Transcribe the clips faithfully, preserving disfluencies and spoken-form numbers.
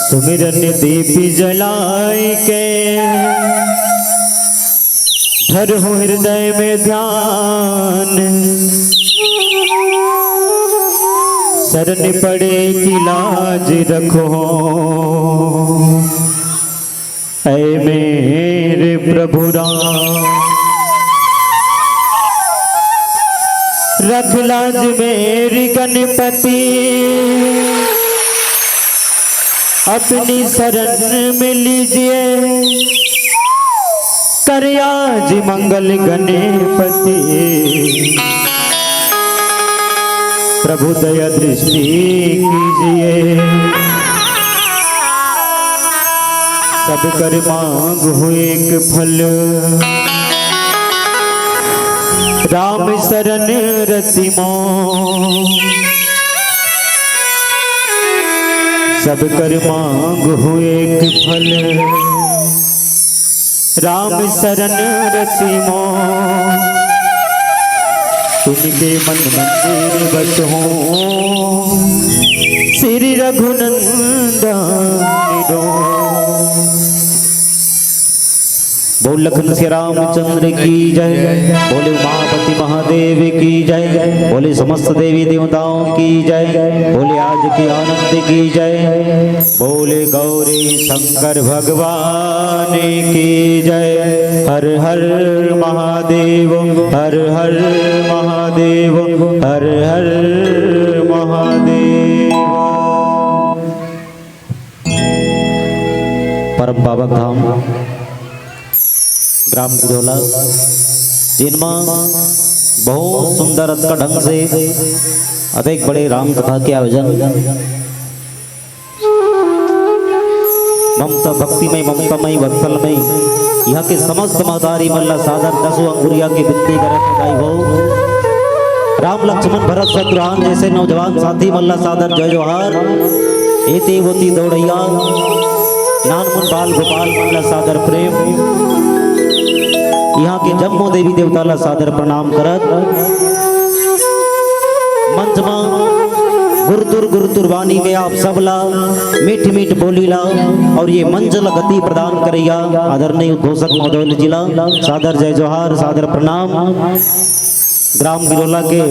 सुमिरन दीप जलाय के, धरहूँ हृदय में ध्यान, शरण पड़े कि लाज रखहूँ। ऐ मेरे प्रभु राम, रख लाज मेरी गणपति, अपनी शरण में लीजिए, कर आज मंगल गणपति। प्रभु दया दृष्टि कीजिए, सब कर मांग हो एक फल, राम शरण रति मो। सब कर मांग हो एक फल, राम शरण रति मो। इनके मन मंदिर बसहूँ, श्री रघुनंदन डोम। बोल लखन श्री रामचंद्र की जय। बोले उमापति महादेव की जय। बोले समस्त देवी देवताओं की जय। बोले आज के आनंद की जय। बोले गौरी शंकर भगवान की जय। हर हर महादेव, हर हर महादेव, हर हर महादेव। परम पावन धाम ग्राम गिरोला, जेन म बहुत सुंदर अतका ढंग से अतेक बड़े राम कथा के आयोजन, ममता भक्तिमय, ममतामय, वत्सलमय, यहाँ के समस्त महतारी मन ला सादर दसों अंगुरिया के बिनती करत हन दाई हो। राम लक्ष्मण भरत शत्रुघ्न जैसे नौजवान साथी मन ला सादर जय जोहार। एती ओती दौड़ैया नानमुन बाल गोपाल मन ला सादर प्रेम। यहाँ के जम्मो देवी देवता ला सादर प्रणाम करत मंच मा गुरतुर गुरतुर वाणी में आप सब ला मीठ मीठ बोली ला और ये मंच ला गति प्रदान करैया आदरणीय उद्घोषक महोदय जी ला सादर जय जोहार, सादर प्रणाम। ग्राम गिरोला के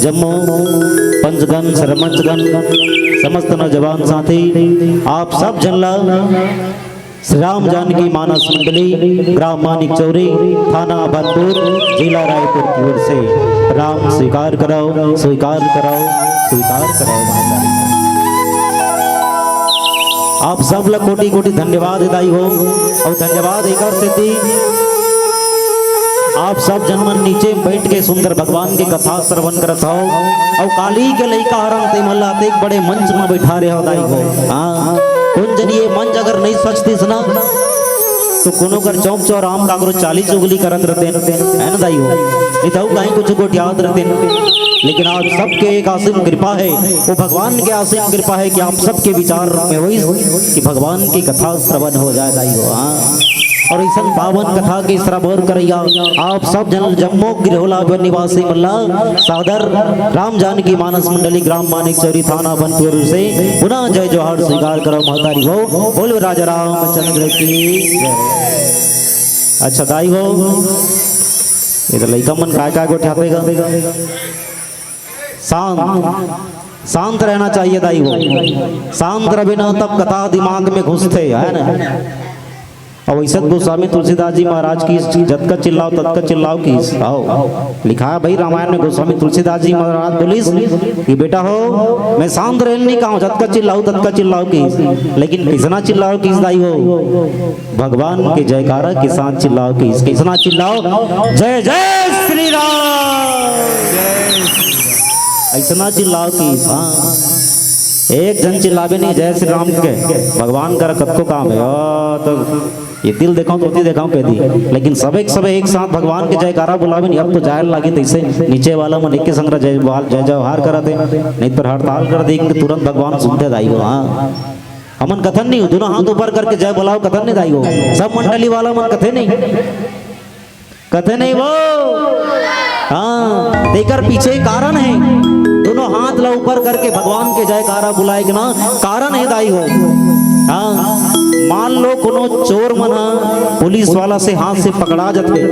जम्मो पंचगण, सरपंचगण, समस्त नौजवान साथी, आप सब जन ला श्री राम जानकी मानस मंडली, ग्राम मानिक चौरी, थाना अभनपुर, जिला रायपुर की ओर से प्रणाम स्वीकार कराओ, स्वीकार कराओ, स्वीकार कराओ माता। आप सब ला कोटि कोटि धन्यवाद दाई हो। और धन्यवाद एकर सेती आप सब जन मन नीचे में बैठ के सुंदर भगवान के कथा श्रवण करत हव। और काली के लइका हरन ते मन ला अतेक बड़े मंच में बैठा रहे हो दाई हो। हाँ, कोन जनी ये मंच अगर नहीं सजतिस ना, तो कोनो कर चौक चौराहा में काकरो चाली चुगली करत रहते, है ना दाई हो? नहीं तो कहीं कुछ गोठियात रहते। लेकिन आप सबके एक असीम कृपा है, वो भगवान के असीम कृपा है कि आप सबके विचार में वही कि भगवान की कथा श्रवण हो जाए दाई हो। हाँ, और ऐसा पावन कथा के श्रवण करैया आप सब जन जम्मो गिरोला निवासी मन ला सादर राम जानकी मानस मंडली, ग्राम मानिक चौरी, थाना अभनपुर से पुनः जय जोहार स्वीकार करो महतारी हो। बोलो राजा रामचंद्र की जय। अच्छा दाई हो, ये तो लइका मन काय काय गोठियाथे गा। शांत, शांत रहना चाहिए दाई हो। शांत रहे ना तब कथा दिमाग में घुसथे, है ना? और वैसे तो गोस्वामी तुलसीदास जी महाराज की जतका चिल्लाओ ततका चिल्लाओ की, आओ, लिखा है भाई रामायण में, गोस्वामी तुलसीदास जी महाराज बोलिस कि बेटा हो, मैं शांत रहने नहीं कहा हूँ, जतका चिल्लाओ ततका चिल्लाओ की, लेकिन कितना चिल्लाओ की दाई हो? भगवान के जयकारा के साथ चिल्लाओ कि किसना चिल्लाओ, जय जय श्री राम। ऐसना चिल्लाओ कि हाँ, एक झन चिल्लाबे नहीं जय श्री राम के, भगवान कर कतको काम है। आ, तो ये दिल देखाऊं तो ओती देखाऊं कह दी, लेकिन सबे के सबे एक साथ भगवान के जयकारा बुलाबे नहीं। अब तो जाए लागी तैसे नीचे वाला मन एक के संग जय जय जयहार करत है, नहीं पर हड़ताल कर दे तुरंत भगवान सुनते दाई हो। हाँ, हमन कथन नहीं हो, दोनों हाथ ऊपर करके जय बोलाओ, कथन नहीं दाई हो। सब मंडली वाला मन कथे नहीं, कथे नहीं वो। हाँ, तेकर पीछे कारण है, दोनों हाथ ला ऊपर करके भगवान के जयकारा बुलाए के ना कारण है दाई हो। हाँ, मान लो कोनो चोर मन हा पुलिस वाला से हाथ से पकड़ा जाते,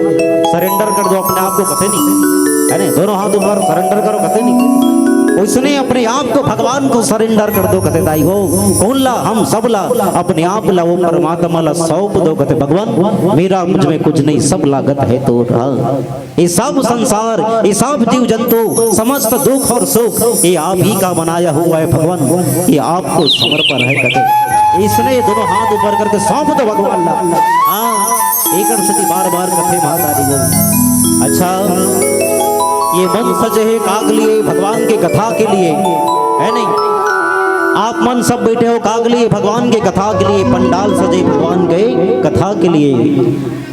सरेंडर कर दो अपने आप को, कथे नहीं, है ना? दोनों हाथ ऊपर, सरेंडर करो, कथे नहीं। उसने अपने आप को भगवान को सरेंडर कर दो कथे दाई हो। कौन ला? हम सब ला, अपने आप ला वो परमात्मा ला सौंप दो कथे भगवान, मेरा मुझ में कुछ नहीं, सब लागत है तो। हाँ, ये सब संसार, ये सब जीव जंतु, समस्त दुख और सुख, ये आप ही का बनाया हुआ है भगवान, ये आपको समर्पण है कथे। इसने ये दोनों हाथ ऊपर करके सौंप दो भगवान ला। हाँ, एकर सेती बार बार कथे महतारी हो। अच्छा, ये मन सजे है काग लिए? भगवान के कथा के लिए, है नहीं? आप मन सब बैठे हो काग लिए? भगवान के कथा के लिए। पंडाल सजे भगवान के कथा के लिए।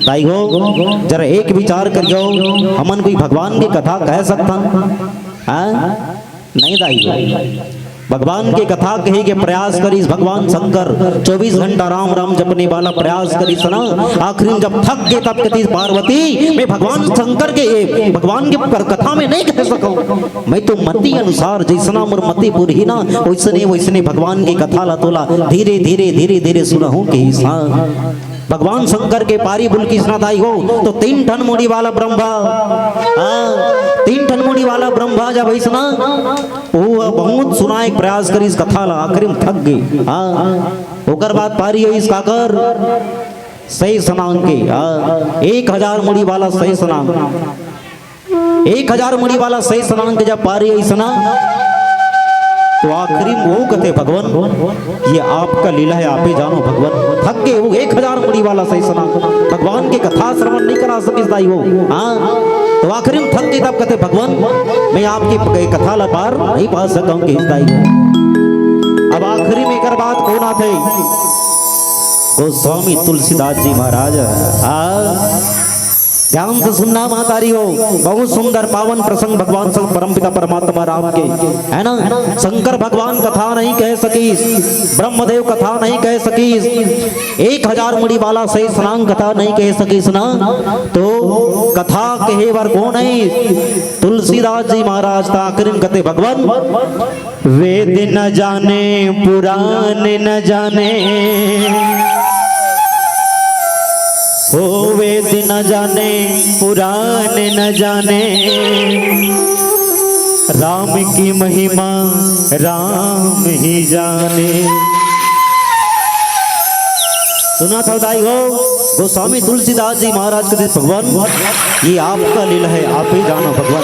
दाई हो, जरा एक विचार करियो, हमन कोई भगवान के कथा कह सकथन? हाँ? नहीं दाई हो। भगवान के कथा कहे के प्रयास करिस भगवान शंकर, चौबीस घंटा राम राम जपने वाला प्रयास करिस ना। आखिरी में जब थक गए तब कहिस पार्वती, मैं भगवान शंकर के, ये भगवान के पर कथा में नहीं कह सकूं, मैं तो मति अनुसार जैसना मोर मति पुरही ना, वैसने वैसने भगवान की कथा ला तोला धीरे धीरे धीरे धीरे सुनाहूं कहिस। हाँ। भगवान शंकर के पारी बुलकिस ना दाई हो, तो तीन ठन मुड़ी वाला ब्रह्मा, हाँ, तीन ठन मुड़ी वाला ब्रह्मा जब अइसना, वो बहुत सुनाए के प्रयास करिस कथा ला, आखिरी में थक गे। हाँ, ओकर बाद पारी होइस काकर? शेष नाग के, हाँ, एक हजार मुड़ी वाला शेष नाग। एक हजार मुड़ी वाला शेष नाग के जब पारी अइसना, तो आखिरी में वो कथे, "भगवान, ये आपका लीला है, आप ही जानो भगवान।" थक गे वो एक हजार मुड़ी वाला शेष नाग, भगवान के कथा श्रवण नहीं करा सकिस दाई हो। हाँ, तो आखिरी में थक गे तब कथे, "भगवान, मैं आपकी प-, कथा ला पार नहीं पा सकूं," कहिस दाई हो। अब आखिरी में एकर बाद कौन आथे? गोस्वामी तुलसीदास जी महाराज। हाँ, ध्यान से सुनना महतारी हो, बहुत सुंदर पावन प्रसंग भगवान शंकर परमपिता परमात्मा राम के, है ना? शंकर भगवान कथा नहीं कह सकीस, ब्रह्मदेव कथा नहीं कह सकीस, एक हजार मुड़ी वाला शेष नाग कथा नहीं कह सकीस ना, तो कथा कहे बर कौन है? तुलसीदास जी महाराज। त आखिरी में कथे, भगवान, वेद न जाने, पुराण न जाने, हो वेद न जाने, पुराण न जाने, राम की महिमा राम ही जाने। सुना था दाई हो, गोस्वामी तुलसीदास जी महाराज के, भगवान, ये आपका लीला है, आप ही जानो भगवान।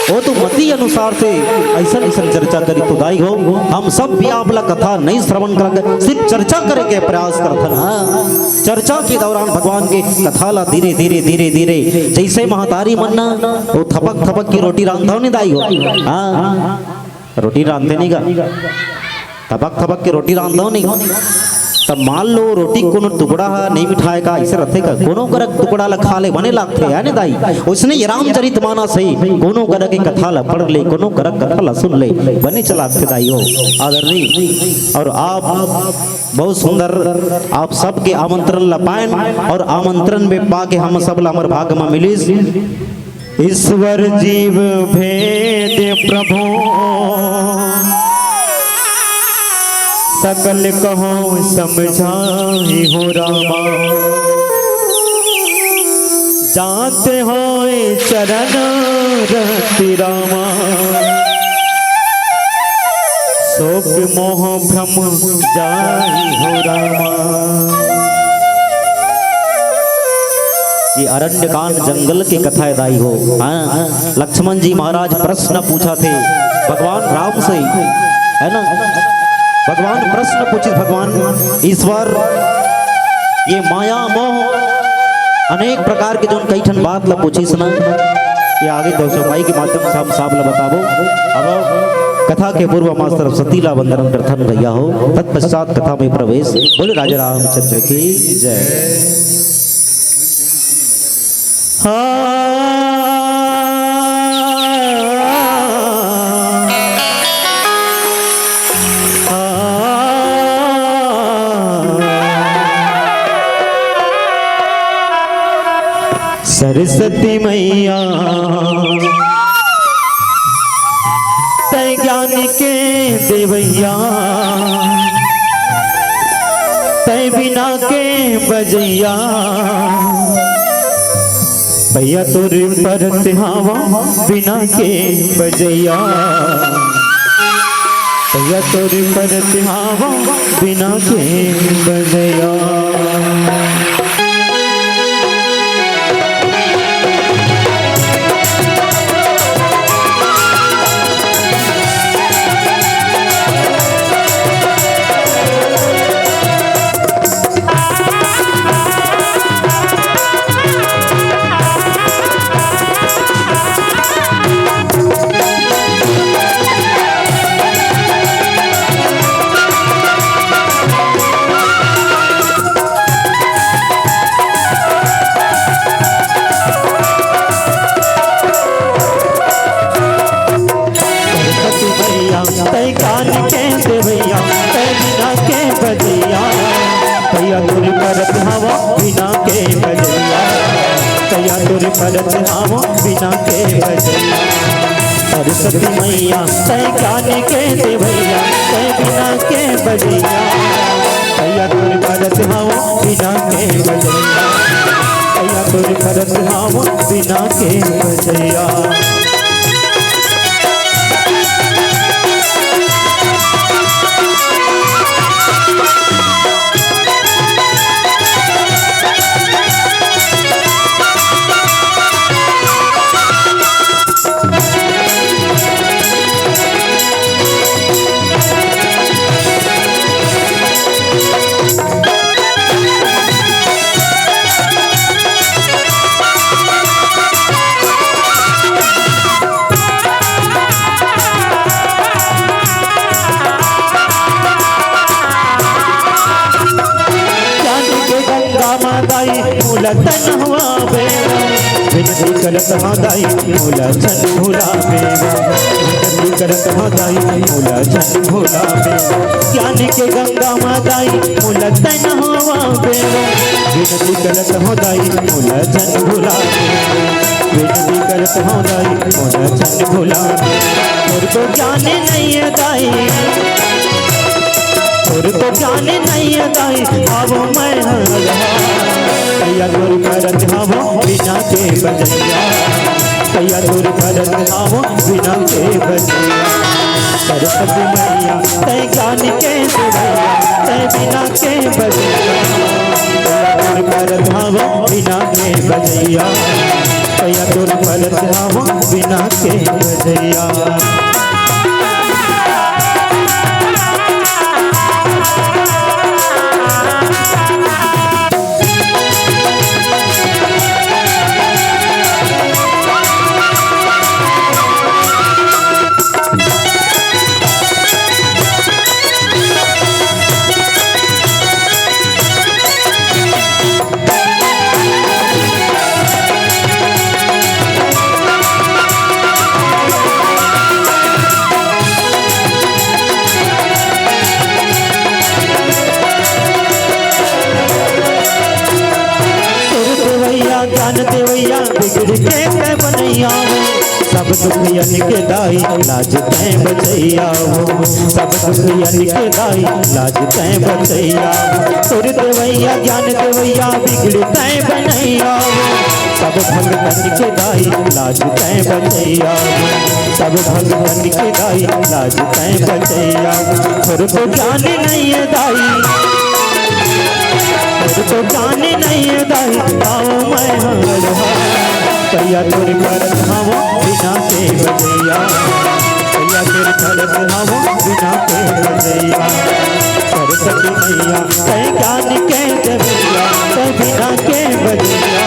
वो तो मति अनुसार से अइसन अइसन चर्चा करी तो दाई हो, हम सब भी आप ला कथा नहीं श्रवण करके सिर्फ चर्चा करे के प्रयास करथन। हाँ, चर्चा के दौरान भगवान के कथा ला धीरे धीरे धीरे धीरे जैसे महतारी मन ना वो थपक थपक की रोटी रांधथव नहीं दाई हो। हाँ, रोटी रांधते नहीं गा, थपक थपक के रोटी रांधो नहीं। तब मान लो रोटी कोनो टुकड़ा हा नहीं मिठाए का, अइसे रथे का, कोनो करक टुकड़ा ला खा ले बने लागथे, है ने दाई? ओइसने ये रामचरित मानस हे, कोनो करक के कथा ला पढ़ ले, कोनो करक कथा ला सुन ले, बने चलाथे दाई हो। आदरणीय, और आप बहुत सुंदर, आप सबके आमंत्रण ला पाएन और आमंत्रण में पाके हम सब ला हमर भाग में मिलिस। ईश्वर जीव भेद प्रभु, सकल कहो समझाई हो रामा। जाते होए चरण रति रामा, शोक मोह भ्रम जाई हो रामा। ये अरण्यकांड जंगल के कथा हे दाई हो। हाँ, लक्ष्मण जी महाराज प्रश्न पूछा थे भगवान राम से, है ना? भगवान प्रश्न पूछे, भगवान ईश्वर, ये माया मोह अनेक प्रकार के जोन कई ठन बात ला पूछिस ना, ये आगे दो सौ माई के माध्यम से हम सब ला बताबो। अब कथा के पूर्व माँ सरस्वती ला वंदन करथन भैया हो, तत्पश्चात कथा में प्रवेश। बोले राजा रामचंद्र की जय। सरस्वती मैया, तै ज्ञान के देवैया, तै बीना के बजैया, भैया तोर परत हावा बीना के बजैया, भैया तोर परत हावा बीना के बजैया। सरस्वती मैया, तै ज्ञान के देवैया, तै बीना के बजैया, भैया तोर परत हावा बीना के बजैया, भैया तोर परत हावा बीना के बजैया। सरस्वती मैया, तै ज्ञान के देवैया, तै बीना के बजैया, भैया तोर करत हवं बीना के बजइया, भैया तोर करत हवं बीना के बजइया। ज्ञान के गंगा मा दाई मोला तन हवा बेरा, विनती करत हवं दाई मोला झन भुला बेरा, विनती करत हवं दाई मोला झन भुला बेरा। ज्ञान के गंगा मा दाई मोला तन हवा बेरा, विनती करत हवं दाई मोला झन भुला बेरा, विनती करत हवं दाई मोला झन भुला बेरा। तोर तो ज्ञान नइ हे दाई, तोर तो ज्ञान नइ हे दाई, अब मैं हरहा। भैया तोर करत हवं बीना के बजइया, भैया तोर करत हवं बीना के बजइया। सरस्वती मैया तैं ज्ञान के देवइया, तैं बीना के बजइया। भैया तोर करत हवं बीना के बजइया, भैया तोर करत हवं बीना के बजइया। तोर देवइया, ज्ञान देवइया, बिगड़ के तैं बनइया हो। सब दुखियन के दाई, लाज तैं बचइया हो। सब दुखियन के दाई, लाज तैं बचइया हो। तोर देवइया, ज्ञान देवइया, बिगड़ तैं बनइया हो। सब भगतन के दाई, लाज तैं बचइया हो। सब भगतन के दाई, लाज तैं बचइया हो। तोर तो ज्ञान नइ हे दाई, तोर तो ज्ञान नइ हे दाई, पाँव मैं हरहा। भैया तोर करत हवं बीना के बजइया, भैया तोर करत हवं बीना के बजइया। सरस्वती मैया तैं ज्ञान के देवइया, तैं बीना के बजइया।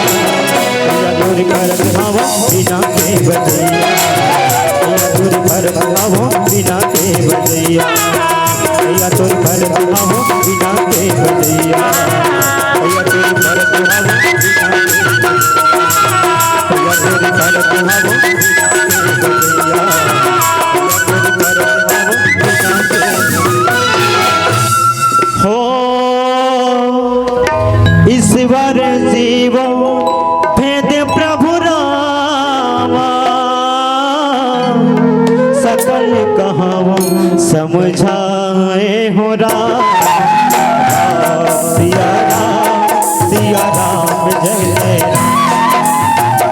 भैया तोर करत हवं बीना के बजइया, भैया तोर करत हवं बीना के बजइया। भैया तोर करत हवं बीना के बजइया, भैया तोर करत हवं बीना के बजइया, भैया तोर करत हवं बीना के बजइया, भैया तोर करत हवं बीना के बजइया। हो ईश्वर जीव भेद प्रभु रामा, सकल कहवं समझाए हो राम। राम सिया राम, सिया राम जय जय राम।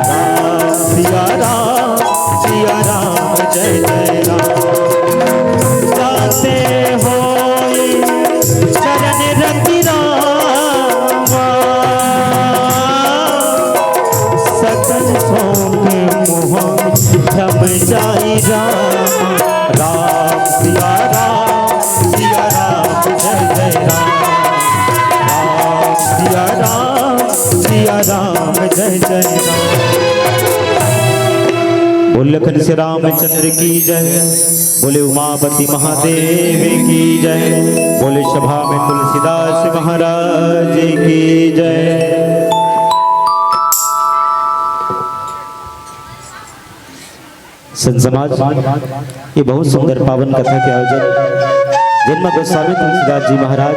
राम सिया राम, सिया राम जय जय राम। जाते होई चरण रति रामा, सकल भोग मोह भ्रम जाई राम। राम सिया राम, सिया राम जय जय राम। राम सिया राम, सिया राम जय जय राम। बोल लखन से रामचंद्र की जय। बोले उमापति महादेव की जय। बोले सभा में तुलसीदास महाराज की जय। संत समाज, ये बहुत सुंदर पावन कथा के आयोजन, जेन म गोस्वामी तुलसीदास जी महाराज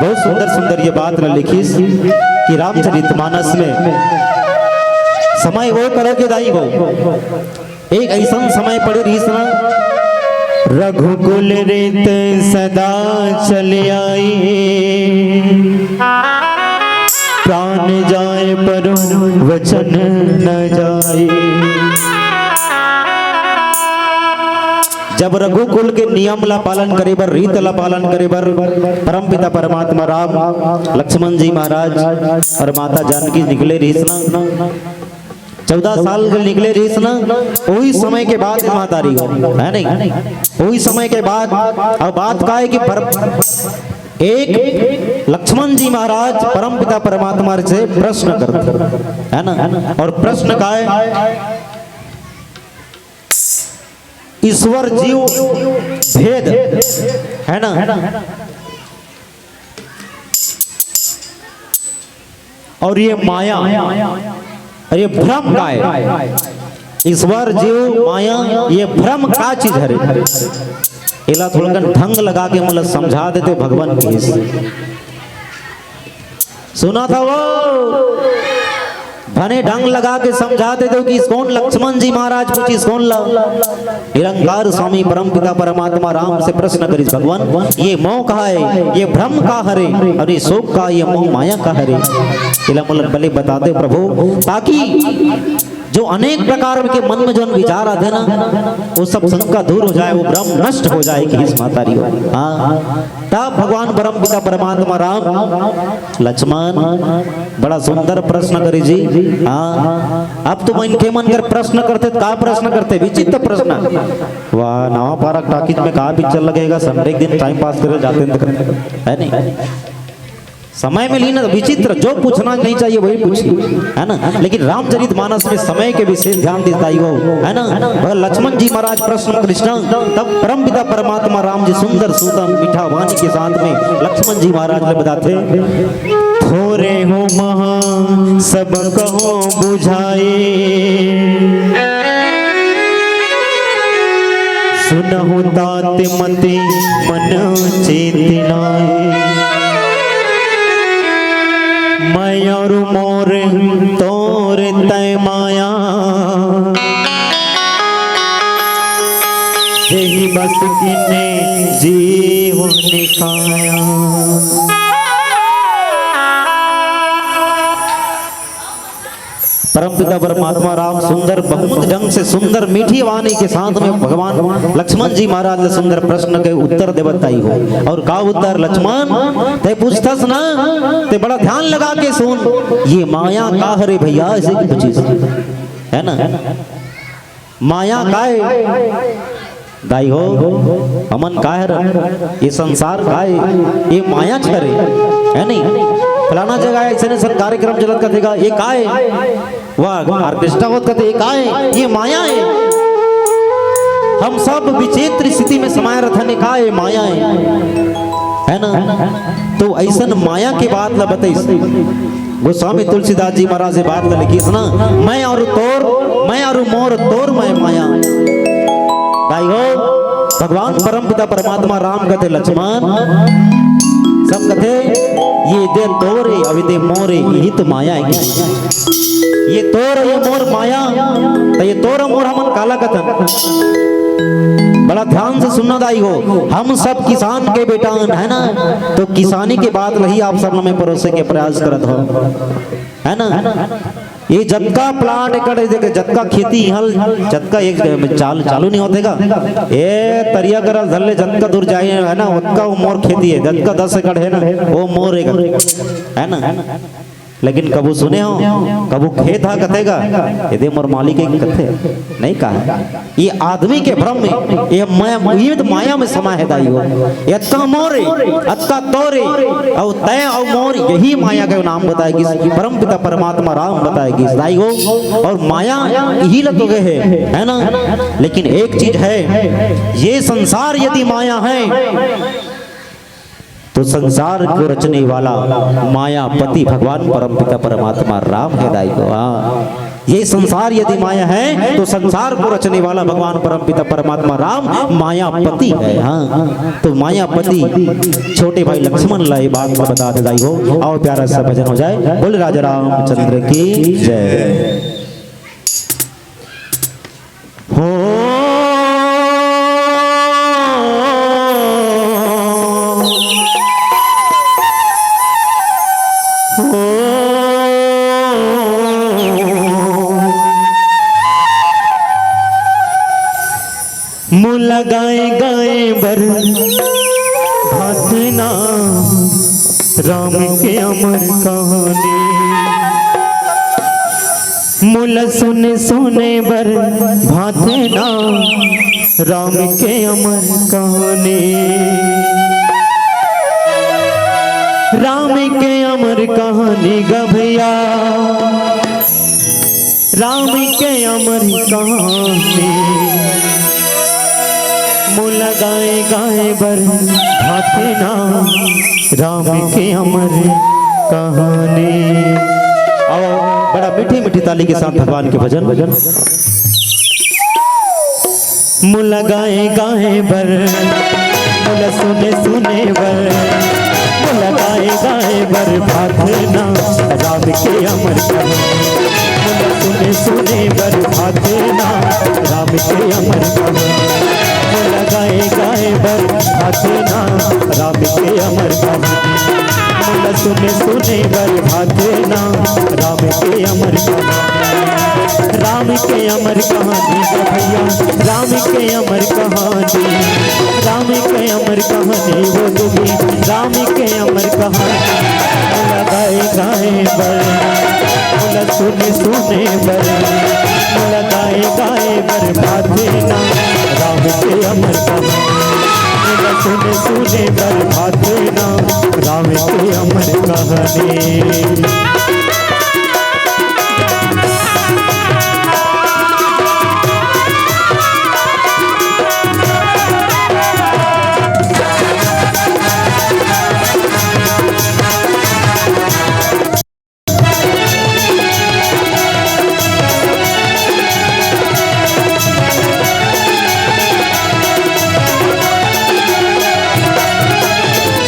बहुत सुंदर सुंदर ये बात ल लिखिस कि रामचरितमानस में समय वो करो के दाई वो, एक ऐसन समय पड़े रहिस ना, रघुकुल रीत सदा चल आई, प्राण जाए पर वचन न जाए। जब रघुकुल के नियम ला पालन करे बर, रीत ला पालन करे बर परमपिता परमात्मा राम, लक्ष्मण जी महाराज और माता जानकी निकले रहिस ना, चौदह साल के निकले रहिस ना, वही समय के बात महतारी हो, है नहीं? वही समय के बात। अब बात का है कि पर, एक लक्ष्मण जी महाराज परमपिता परमात्मा से प्रश्न करते, है ना? और प्रश्न का है, ईश्वर जीव भेद, है ना? और ये माया, और ये भ्रम का है? ईश्वर जीव माया, ये भ्रम का चीज हरे? एला थोड़कन ढंग लगा के मोला समझा देते भगवान के हिस्से। सुना था वो? भने ढंग लगा के समझा देते कि कौन लक्ष्मण जी महाराज पूछिस कौन ला? निरंकार स्वामी परमपिता परमात्मा राम से प्रश्न करिस, भगवान, ये मोह का है, ये भ्रम का हरे, और ये शोक का, ये मोह माया का हरे? एला मोला बले बता दे प्रभु, ताकि जो अनेक प्रकार के मन में जोन विचार आथे ना, वो सब शंका दूर हो जाए, वो भ्रम नष्ट हो जाए, कहिस महतारी हो। हाँ, तब भगवान परमपिता परमात्मा राम, लक्ष्मण, बड़ा सुंदर प्रश्न करे जी। हाँ, अब तो मनखे मन कर प्रश्न करते, का प्रश्न करते? विचित्र प्रश्न। वाह, नवा पारक टाकीज में का पिक्चर लगेगा, संडे के दिन टाइम पास करे जाते हैं, है नहीं? समय में लीन विचित्र, जो पूछना नहीं चाहिए वही पूछिए, है ना? लेकिन रामचरित मानस में समय के विशेष ध्यान देता ही हो, है ना? मगर लक्ष्मण जी महाराज प्रश्न कृष्ण, तब परमपिता परमात्मा राम जी सुंदर सुंदर मीठा वाणी के साथ में लक्ष्मण जी महाराज ने बताते, थोरे हो महा सब कहो बुझाए, सुनहु तात मति मन चेत नाए। मैं और मोर तोर तय माया, यही बस किने जीव निकाया। परमपिता परमात्मा राम सुंदर, बहुत ढंग से सुंदर मीठी वाणी के साथ में भगवान लक्ष्मण जी महाराज ने सुंदर प्रश्न के उत्तर देवत आई हो। और का उत्तर लक्ष्मण? ते पूछथस ना, ते बड़ा ध्यान लगा के सुन, ये माया का हरे भैया, ऐसे की पूछिस, है ना? माया काय? दाई हो, हमन काय हरन? ये संसार काय? ये माया हरे, है नहीं? फलाना जगह ऐसे ने कार्यक्रम चलत कथे का, ये काय? वाह, ऑर्केस्ट्रा होत कथे, ये काय? ये माया है। हम सब विचित्र स्थिति में समाये रथन, ये काय? माया है, है ना? तो ऐसन माया के बात ला बताइस। गोस्वामी तुलसीदास जी महाराज ये बात ला लिखिस ना, मैं और तोर, मैं और मोर तोर मैं माया। दाई हो, भगवान परमपिता परमात्मा राम कथे लक्ष्मण, सब कथे, ये दे तोरे, अभी दे मोरे, यही तो माया है। ये तोर, ये मोर माया, तो ये तोर मोर हमन काला कथन। बड़ा ध्यान से सुनना दाई हो, हम सब किसान के बेटा हन, है ना? तो किसानी के बात नहीं आप सब में परोसे के प्रयास करत हो, है ना? ये जतका प्लाट एकड़ हे, देखे, जतका खेती इहाँ ल-, जतका एक चाल-, चालू नहीं होथे गा। ए तरिया करा धर ले, जतका दूर जाए, है ना, ओतका वो मोर खेती है, जतका दस एकड़ है ना, वो मोर है, है ना। लेकिन कभू सुने हो, कभू खेत हा कथे गा, ये दे मोर मालिक है कथे, नहीं कहा। ये आदमी के भ्रम में, ये मैं, ये तो माया में समा है दाई हो। ये अतका मोरे, अतका तोरे, अउ तय अउ मोर, यही माया के नाम बताए गिस, परमपिता परमात्मा राम बताए गिस दाई हो। और माया यही लग गए है, है ना? लेकिन एक चीज है, ये संसार यदि माया है, तो संसार को रचने वाला मायापति भगवान परमपिता परमात्मा राम है दाई हो। हाँ, ये संसार यदि माया है, तो संसार को रचने वाला भगवान परमपिता परमात्मा राम मायापति है। हाँ, तो मायापति छोटे भाई लक्ष्मण ला ये बात को बता दे दाई हो। आओ प्यारा सा भजन हो जाए। बोल राजा रामचंद्र की जय। हो मोला गाए गाए बर भाथे ना राम के अमर कहानी। मोला सुने सुने बर भाथे ना राम के अमर कहानी। राम के अमर कहानी गा भैया, राम के अमर कहानी। मोला गाए गाए बर भाथे ना राम के अमर कहानी। आओ, बड़ा मीठी मीठी ताली के साथ भगवान के भजन। मोला गाए गाए बर, मोला सुने सुने बर, मोला गाए गाए बर भाथे ना राम के अमर कहानी। मोला सुने सुने बर भाथे ना राम के अमर कहानी। मोला गाए गाए बर भाथे ना राम के अमर कहानी। मोला सुने सुने बर भाथे ना राम के अमर कहानी। राम के अमर कहानी गा भैया, राम के अमर कहानी। राम के अमर कहानी वो दुबी, राम के अमर कहानी। मोला गाए गाए बर, मोला सुने सुने बर, मोला गाए गाए बर भाथे ना राम के अमर कहानी। मोला सुने सुने बर भाथे ना राम के अमर कहानी।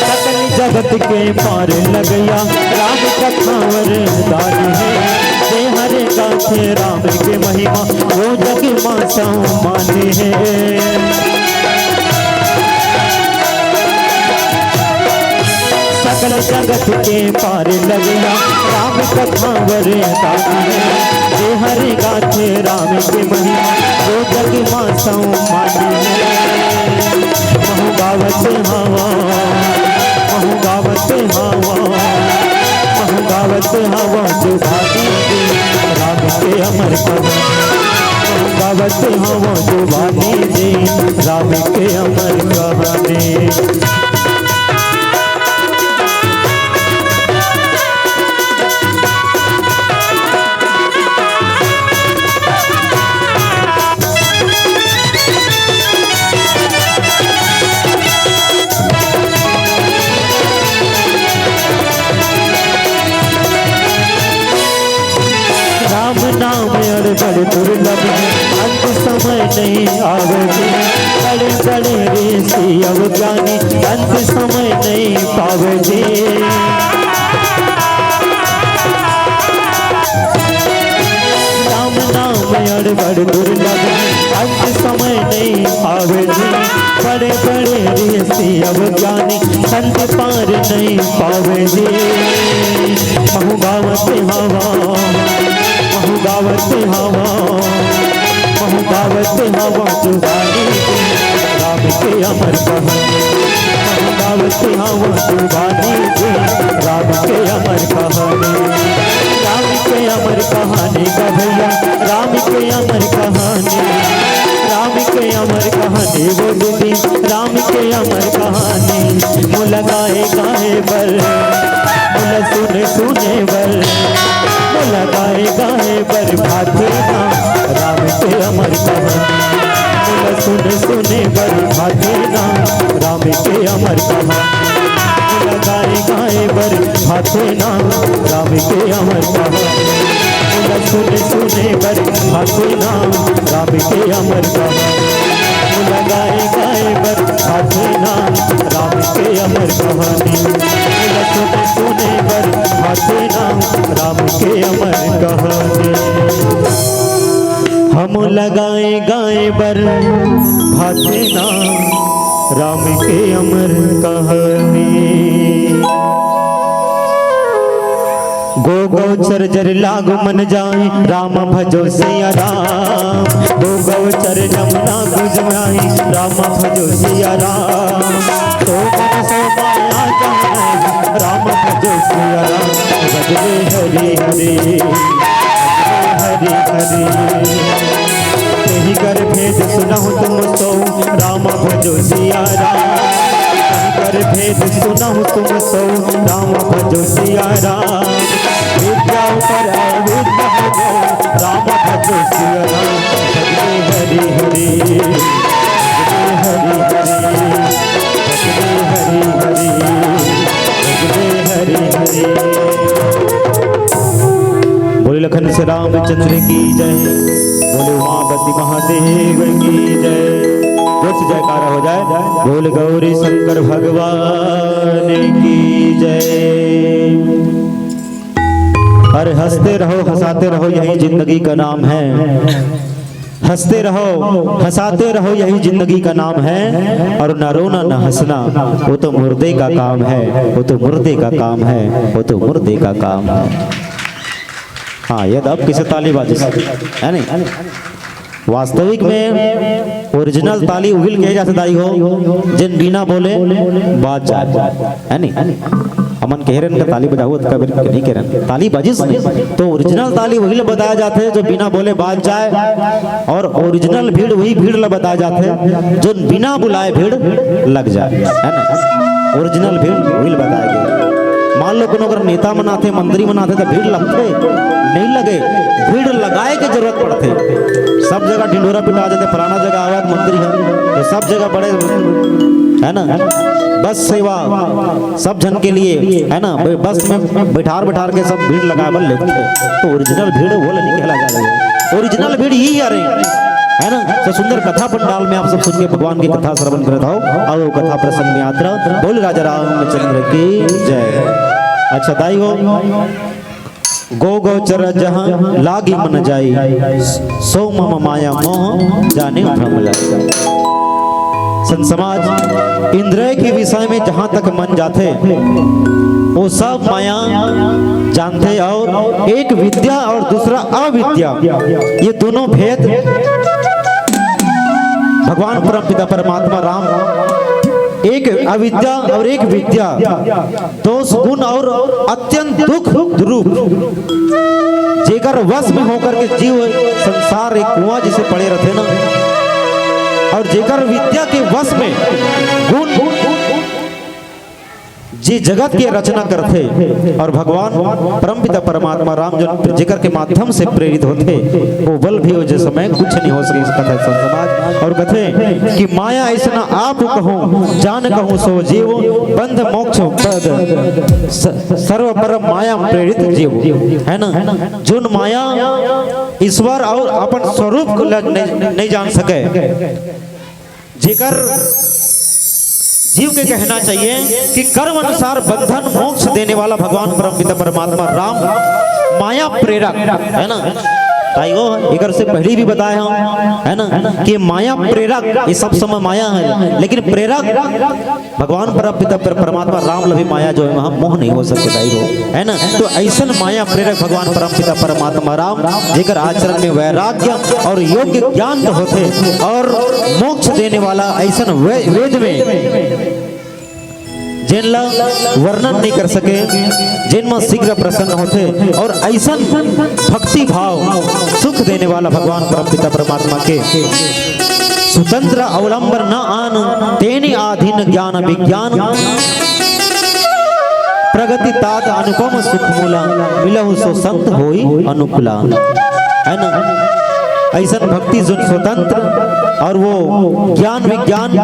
सकल जगत के पार लगइया राम कथा वरदानी हे। जे हर गाथे राम के महिमा, वो जग मा सम्मानी हे। सकल जगत के पार लगइया राम कथा वरदानी हे। जे हर गाथे राम के महिमा, वो जग मा सम्मानी हे। महूँ गावत हवँ, महूँ गावत हवँ, महूँ गावत हवँ जुबानी दे राम के अमर कहानी। महूँ गावत हवँ जुबानी दे राम के अमर कहानी। राम नाम अड़बड़ दुर्लभ, अंत समय नहीं आवे जी। बड़े बड़े ऋषि अवज्ञानी, अंत समय नहीं पावे जी। राम नाम अड़बड़ दुर्लभ, अंत समय नहीं आवे जी। बड़े बड़े ऋषि अवज्ञानी, संत पार नहीं पावे जी। महूँ गावत हवँ, महूँ गावत हवँ, महूँ गावत हवँ जुबानी दे राम के अमर कहानी। महूँ गावत हवँ जुबानी दे राम के अमर कहानी। राम के अमर कहानी गा भैया, राम के अमर कहानी। राम के अमर कहानी वो दीदी, राम के अमर कहानी। मोला गाए गाए बर, मोला सुने सुने बर, मोला गाए गाए बर भाथे ना राम के अमर कहानी। मोला सुने सुने बर भाथे ना राम के अमर कहानी। मोला गाए गाए बर भाथे ना राम के अमर कहानी। मोला सुने सुने बर भाथे ना राम के अमर कहानी। मोला गाए गाए बर भाथे ना राम के अमर कहानी। मोला सुने सुने बर भाथे ना राम के अमर कहानी। हमला गाए गाए बर भाथे ना राम के अमर कहानी। गो गो चर जर लागू मन जाए, राम भजो सिया राम। गो गो चर जमुना गुजमाए, राम भजो सिया राम। तो मन सो माया जाए, राम भजो सिया राम। भजले हरि हरि, हरि हरि। तेहि कर भेद सुनहु तुम सो, राम भजो सिया राम। तेहि कर भेद सुनहु तुम सो, राम भजो सिया राम। विद्या पर अविद्या हो जाए, राम भजो सिया राम। भजले हरि हरि, भजले हरि हरि, भजले हरि हरि, भजले हरि हरि। बोले लखन से रामचंद्र की जय, बोले उमापति महादेव की जय। जोर से जयकारा हो जाए, बोल गौरी शंकर भगवान की जय। अरे हंसते रहो, हंसाते रहो, यही जिंदगी का नाम है। हंसते रहो, हंसाते रहो, यही जिंदगी का नाम है। और ना रोना, ना हंसना, वो तो मुर्दे का काम है, वो तो मुर्दे का काम है, वो तो मुर्दे का काम है। हाँ, ये तो अब किसे ताली बाजी से, है नहीं? वास्तविक में ओरिजिनल ताली उहिल कहे जाथे दाई हो, जेन बिना बोले बाज जाए, है नहीं? हमन कहे रहन का ताली बजाओ, तो कभी नहीं कहे रहन, ताली बाजिस नहीं। तो ओरिजिनल ताली वही ला बताया जाथे, जो बिना बोले बाज जाए, और ओरिजिनल भीड़ वही भीड़ ला बताया जाथे, जो बिना बुलाए भीड़ लग जाए, है ना? ओरिजिनल भीड़ वही ला बताया गया। मान लो कोनो अगर नेता मन आथे, मंत्री मन आथे, तो भीड़ लगथे? नहीं लगे, भीड़ लगाए के जरूरत पड़थे। सब जगह ढिंढोरा पिटा जाथे, फलाना जगह आवा मंत्री है, तो सब जगह बड़े, है ना, बस सेवा सब झन के लिए, है ना, बस में बैठार बैठार के सब भीड़ लगाए बर लेथे, तो ओरिजिनल भीड़ वो नहीं कहला जा रही है। ओरिजिनल भीड़ ही अरे, है ना? तो सुंदर कथा पंडाल में आप सब सुन के भगवान की कथा श्रवण करत हो, और वो कथा प्रसंग में यात्रा। बोल राजा रामचंद्र की जय। अच्छा दाई हो, गो गो चर जहाँ लागी मन जाई, सो मम माया मोह जाने भ्रम लाई। संत समाज, इंद्रिय के विषय में जहाँ तक मन जाथे, वो सब माया जानथे। और एक विद्या और दूसरा अविद्या, ये दोनों भेद भगवान परमपिता परमात्मा राम, एक अविद्या और एक विद्या, दोष गुण और अत्यंत दुख रूप, जेकर वश में होकर के जीव संसार एक कुआं जैसे पड़े रहते ना, और जेकर विद्या के वश में गुण जे जगत के रचना करथे और भगवान परमपिता परमात्मा राम जो जेकर के माध्यम से प्रेरित होथे, वो बल भी हो जे समय कुछ नहीं हो सके। इस कथा संत समाज और कथे कि माया ऐसना आप कहूँ, जान कहूँ सो जीव, बंध मोक्ष पद स-, सर्व परम माया प्रेरित जीव, है ना? जोन माया ईश्वर और अपन स्वरूप को ल-, नहीं, नहीं जान सके, जेकर जीव के कहना चाहिए कि कर्म अनुसार बंधन मोक्ष देने वाला भगवान परमपिता परमात्मा राम माया प्रेरक, है ना? ताई वो एकर से पहले भी बताए हम, है ना, कि माया प्रेरक, ये सब समय माया है, लेकिन प्रेरक भगवान परमपिता पर-, परमात्मा राम ला भी माया जो है वहाँ मोह नहीं हो सके दाई हो, है ना? तो ऐसन माया प्रेरक भगवान परमपिता परमात्मा राम, जेकर आचरण में वैराग्य और योग्य ज्ञान तो होथे और मोक्ष देने वाला ऐसन वे-, वेद में जेन ला वर्णन नहीं कर सके, जेन म शीघ्र प्रसन्न होथे और ऐसन भक्ति भाव सुख देने वाला भगवान परमपिता परमात्मा के स्वतंत्र अवलंबन न आन, तेने अधीन ज्ञान विज्ञान, प्रगति तात अनुपम सुख मूला, मिलहु सो संत होई अनुकूला। है ना? ऐसन भक्ति जो स्वतंत्र और वो ज्ञान विज्ञान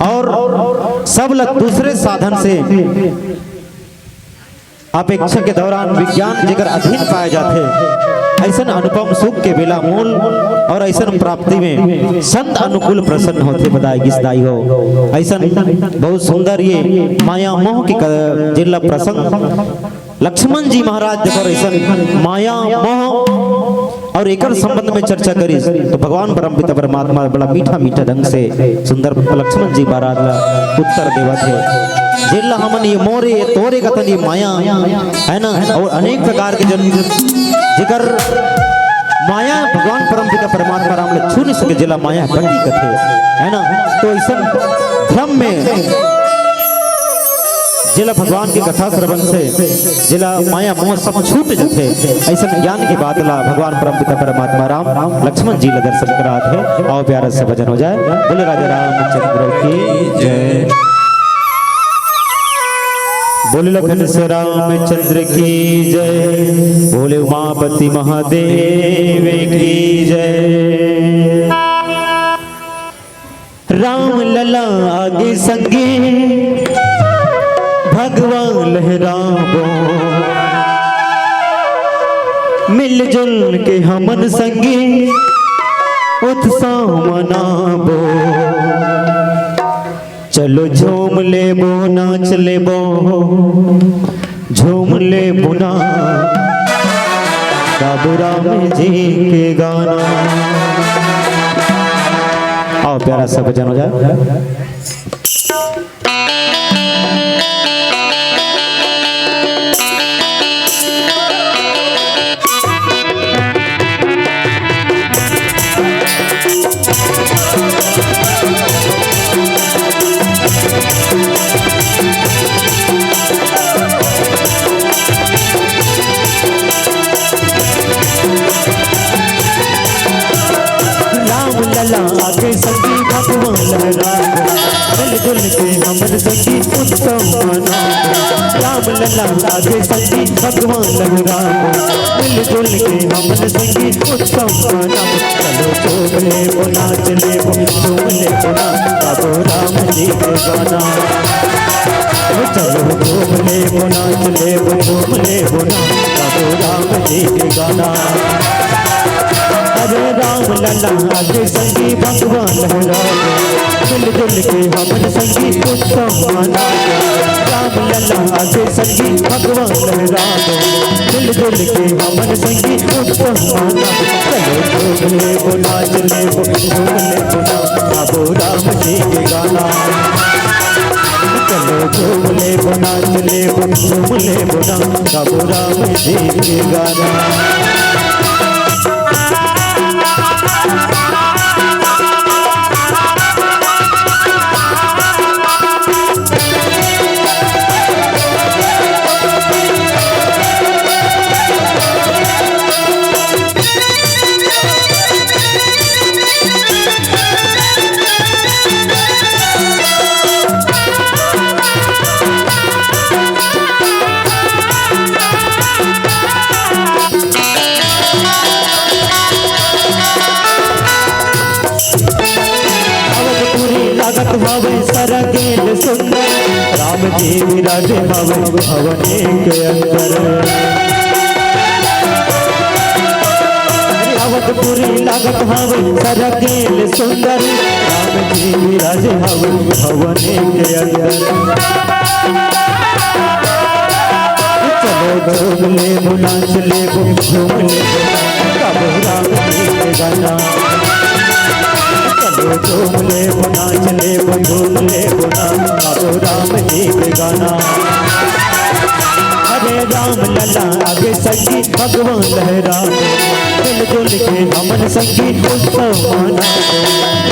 और सब ल दूसरे साधन से अपेक्षा के दौरान विज्ञान जेकर अधीन पाए जाथे, ऐसन अनुपम सुख के बेला मूल और ऐसन प्राप्ति में संत अनुकूल प्रसन्न होथे। बताए गिस दाई हो, ऐसन बहुत सुंदर ये माया मोह के क-, जिला प्रसंग लक्ष्मण जी महाराज जेकर ऐसन माया मोह और एकर संबंध में चर्चा करिस, तो भगवान परमपिता परमात्मा बड़ा मीठा मीठा ढंग से सुंदर लक्ष्मण जी महाराज ला उत्तर देवत हे। जेला हमन ये मोरे, ये तोरे कथन, ये माया, है ना, अउ अनेक प्रकार के जन जेकर माया भगवान परमपिता परमात्मा राम ला छू नहीं सके, जेला माया पति कथे, है ना। तो अइसन भ्रम में जेला भगवान के कथा श्रवण से जेला माया मोह सब छूट जथे, अइसन ज्ञान के बात ला भगवान परमपिता परमात्मा राम लक्ष्मण जी ला दर्शन करात हे। आओ प्यारा से भजन हो जाए। बोले राजा रामचंद्र की जय। बोले लखन से रामचंद्र की जय। बोले उमापति महादेव की जय। राम लला आगे संगी भगवान लहराबो, मिलजुल के हमन संगी उत्सव मनाबो। चलो झूम लेबो, नाच लेबो, झूम लेबो ना, बाबू राम जी के गाना। आओ प्यारा सा भजन हो जाए। राम लला आगे संगी भगवान लहराबो, मिलजुल के हमन संगी उत्सव मनाबो। राम लला आगे संगी भगवान लहराबो, मिलजुल के हमन संगी उत्सव मनाबो। चलो झूम लेबो, नाच लेबो, झूम लेबो ना, गाबो राम जी के गाना। चलो झूम लेबो, नाच लेबो, झूम लेबो ना, गाबो राम जी के गाना। अरे राम लला आगे संगी भगवान लहराबो, मिलजुल के हमन संगी उत्सव मनाबो। राम लला आगे संगी भगवान लहराबो, मिलजुल के हमन संगी उत्सव मनाबो। चलो झूम लेबो, नाच लेबो, झूम लेबो ना, गाबो राम जी के गाना। चलो झूम लेबो, नाच लेबो, झूम लेबो ना, गाबो राम जी के गाना। अवधपुरी लागत हवे सरगेल सुंदर, राम जी विराजे हवे भवने के अंदर। अरे अवधपुरी लागत हवे सरगेल सुंदर, राम जी विराजे हवे भवने के अंदर। चलो झूम लेबो, नाच लेबो, झूम लेबो, गाबो राम जी के गाना। चलो झूम लेबो, नाच लेबो, झूम लेबो ना, गाबो राम जी के गाना। अरे राम लला आगे संगी भगवान लहराबो, मिलजुल के हमन संगी उत्सव मनाबो।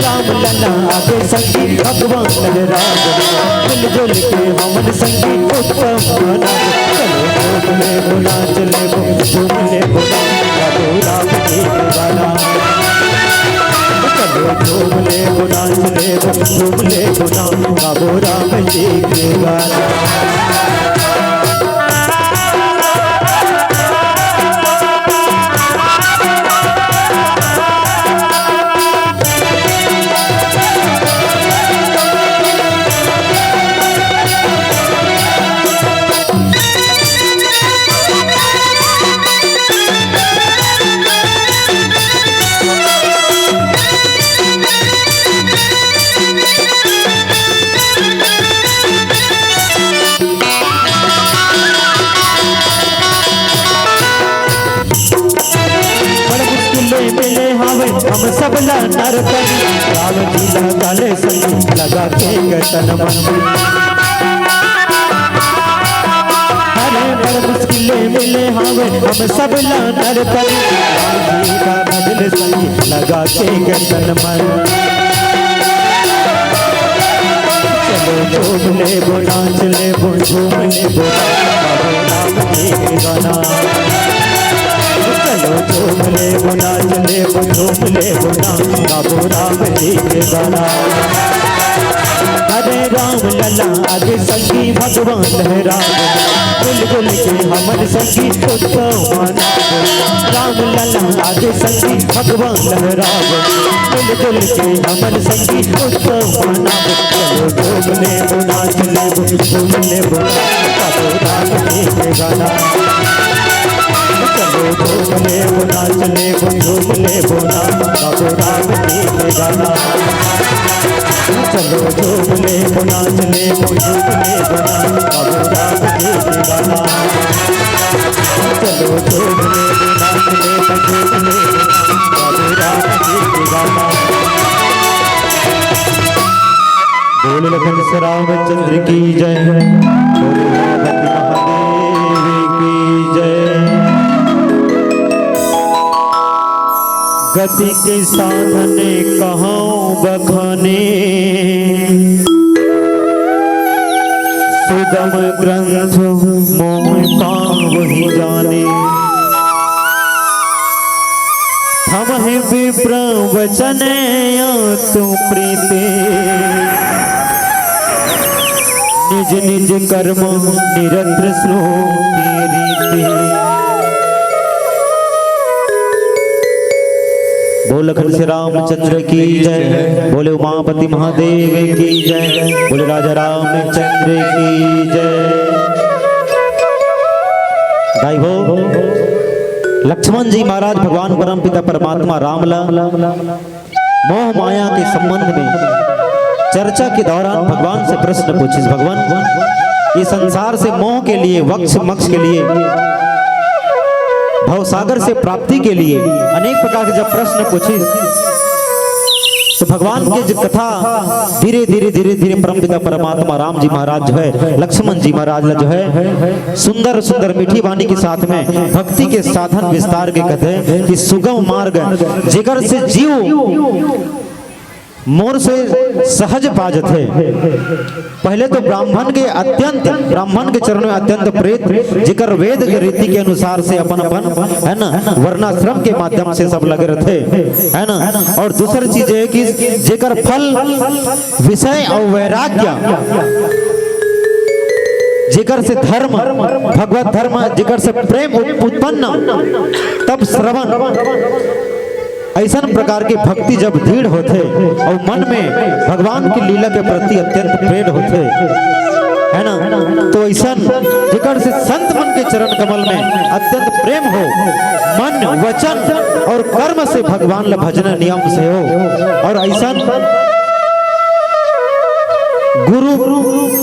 राम लला आगे संगी भगवान लहराबो, मिलजुल के हमन संगी उत्सव मनाबो। चलो झूम लेबो, नाच लेबो, झूम लेबो ना, गाबो राम जी के गाना। चलो झूम लेबो, नाच लेबो, झूम लेबो ना, गाबो राम जी के गाना। बड़ मुश्किल ले मिले हावे हम सब ला नरतन, राम जी ला काले संग लगा के गए तन मन। मुश्किले मिले हावे हम सब ला नर तन। राम जी का भजन संगी लगा के गतन मन। चलो झूम लेबो, नाच लेबो, झूम लेबो, बाबू राम जी के गाना। चलो झूम लेबो, नाच लेबो, झूम लेबो ना, बाबू राम जी के गाना। अरे राम लला आगे संगी भगवान लहरावे, मिलजुल के हमर संगी उत्सव मनावे। राम लला आगे संगी भगवान लहरावे, मिलजुल के हमर संगी उत्सव मनावे। चलो झूम लेबो, नाच लेबो, झूम लेबो, बाबू राम जी के गाना। चलो झूम लेबो, नाच लेबो, झूम लेबो ना, बाबू राम जी के गाना। चलो झूम लेबो, नाच लेबो, झूम लेबो ना, बाबू राम जी के गाना। चलो झूम लेबो, नाच लेबो, झूम लेबो ना, बाबू राम जी के गाना। बोल लखन श्री रामचंद्र की जय, बोल पार्वती महादेव की जय। गति के साधन कहौं बखाने, सुगम ग्रंथ मोहि पावहि जाने। थमहि विप्र वचन अतु प्रीति, निज निज कर्म निरत सो की रीति। बोल लखन श्री रामचंद्र की जय, बोले उमापति महादेव की जय, बोले राजा रामचंद्र की जय। दाई हो, लक्ष्मण जी महाराज भगवान परम पिता परमात्मा राम ला मोह माया के संबंध में चर्चा के दौरान भगवान से प्रश्न पूछिस, भगवान, ये संसार से मोह के लिए, वक्ष मक्ष के लिए, भवसागर से प्राप्ति के लिए अनेक प्रकार के जब प्रश्न पूछिस, तो भगवान के जो कथा धीरे धीरे धीरे धीरे परमपिता परमात्मा राम जी महाराज जो है, लक्ष्मण जी महाराज ला जो है, सुंदर सुंदर मीठी वाणी के साथ में भक्ति के साधन विस्तार के कथे कि सुगम मार्ग जेकर से जीव मोर से सहज पा जथे। पहले तो ब्राह्मण के अत्यंत, ब्राह्मण के चरण में अत्यंत प्रीत, जेकर वेद के रीति के अनुसार से अपन अपन, है ना, वर्णाश्रम के माध्यम से सब लगे रहते, है ना। और दूसरी चीज है कि जेकर फल विषय और वैराग्य, जेकर से धर्म, भगवत धर्म, जेकर से प्रेम उत-, उत्पन्न, तब श्रवण, ऐसन प्रकार के भक्ति जब दृढ़ होथे और मन में भगवान की लीला के प्रति अत्यंत प्रेम होथे, है ना, तो ऐसन जेकर से संत मन के चरण कमल में अत्यंत प्रेम हो, मन, वचन और कर्म से भगवान ला भजन नियम से हो, और ऐसन गुरु,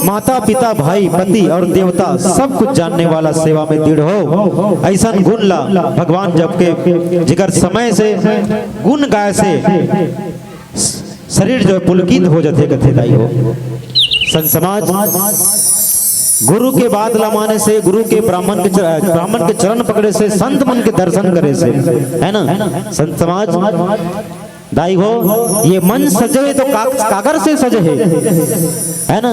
माता, पिता, भाई, पति और देवता सब कुछ जानने वाला सेवा में दृढ़ हो, ऐसन गुण ला भगवान जब के जिकर समय से गुण गाय से शरीर जो है पुलकित हो जाथे, कथे दाई हो। संत समाज गुरु के बात ला माने से, गुरु के ब्राह्मण के चर-, ब्राह्मण के चरण पकड़े से, संत मन के दर्शन करे से, है ना, संत समाज दाई हो, ये मन सजे तो का-, कागर से सजे है, है ना?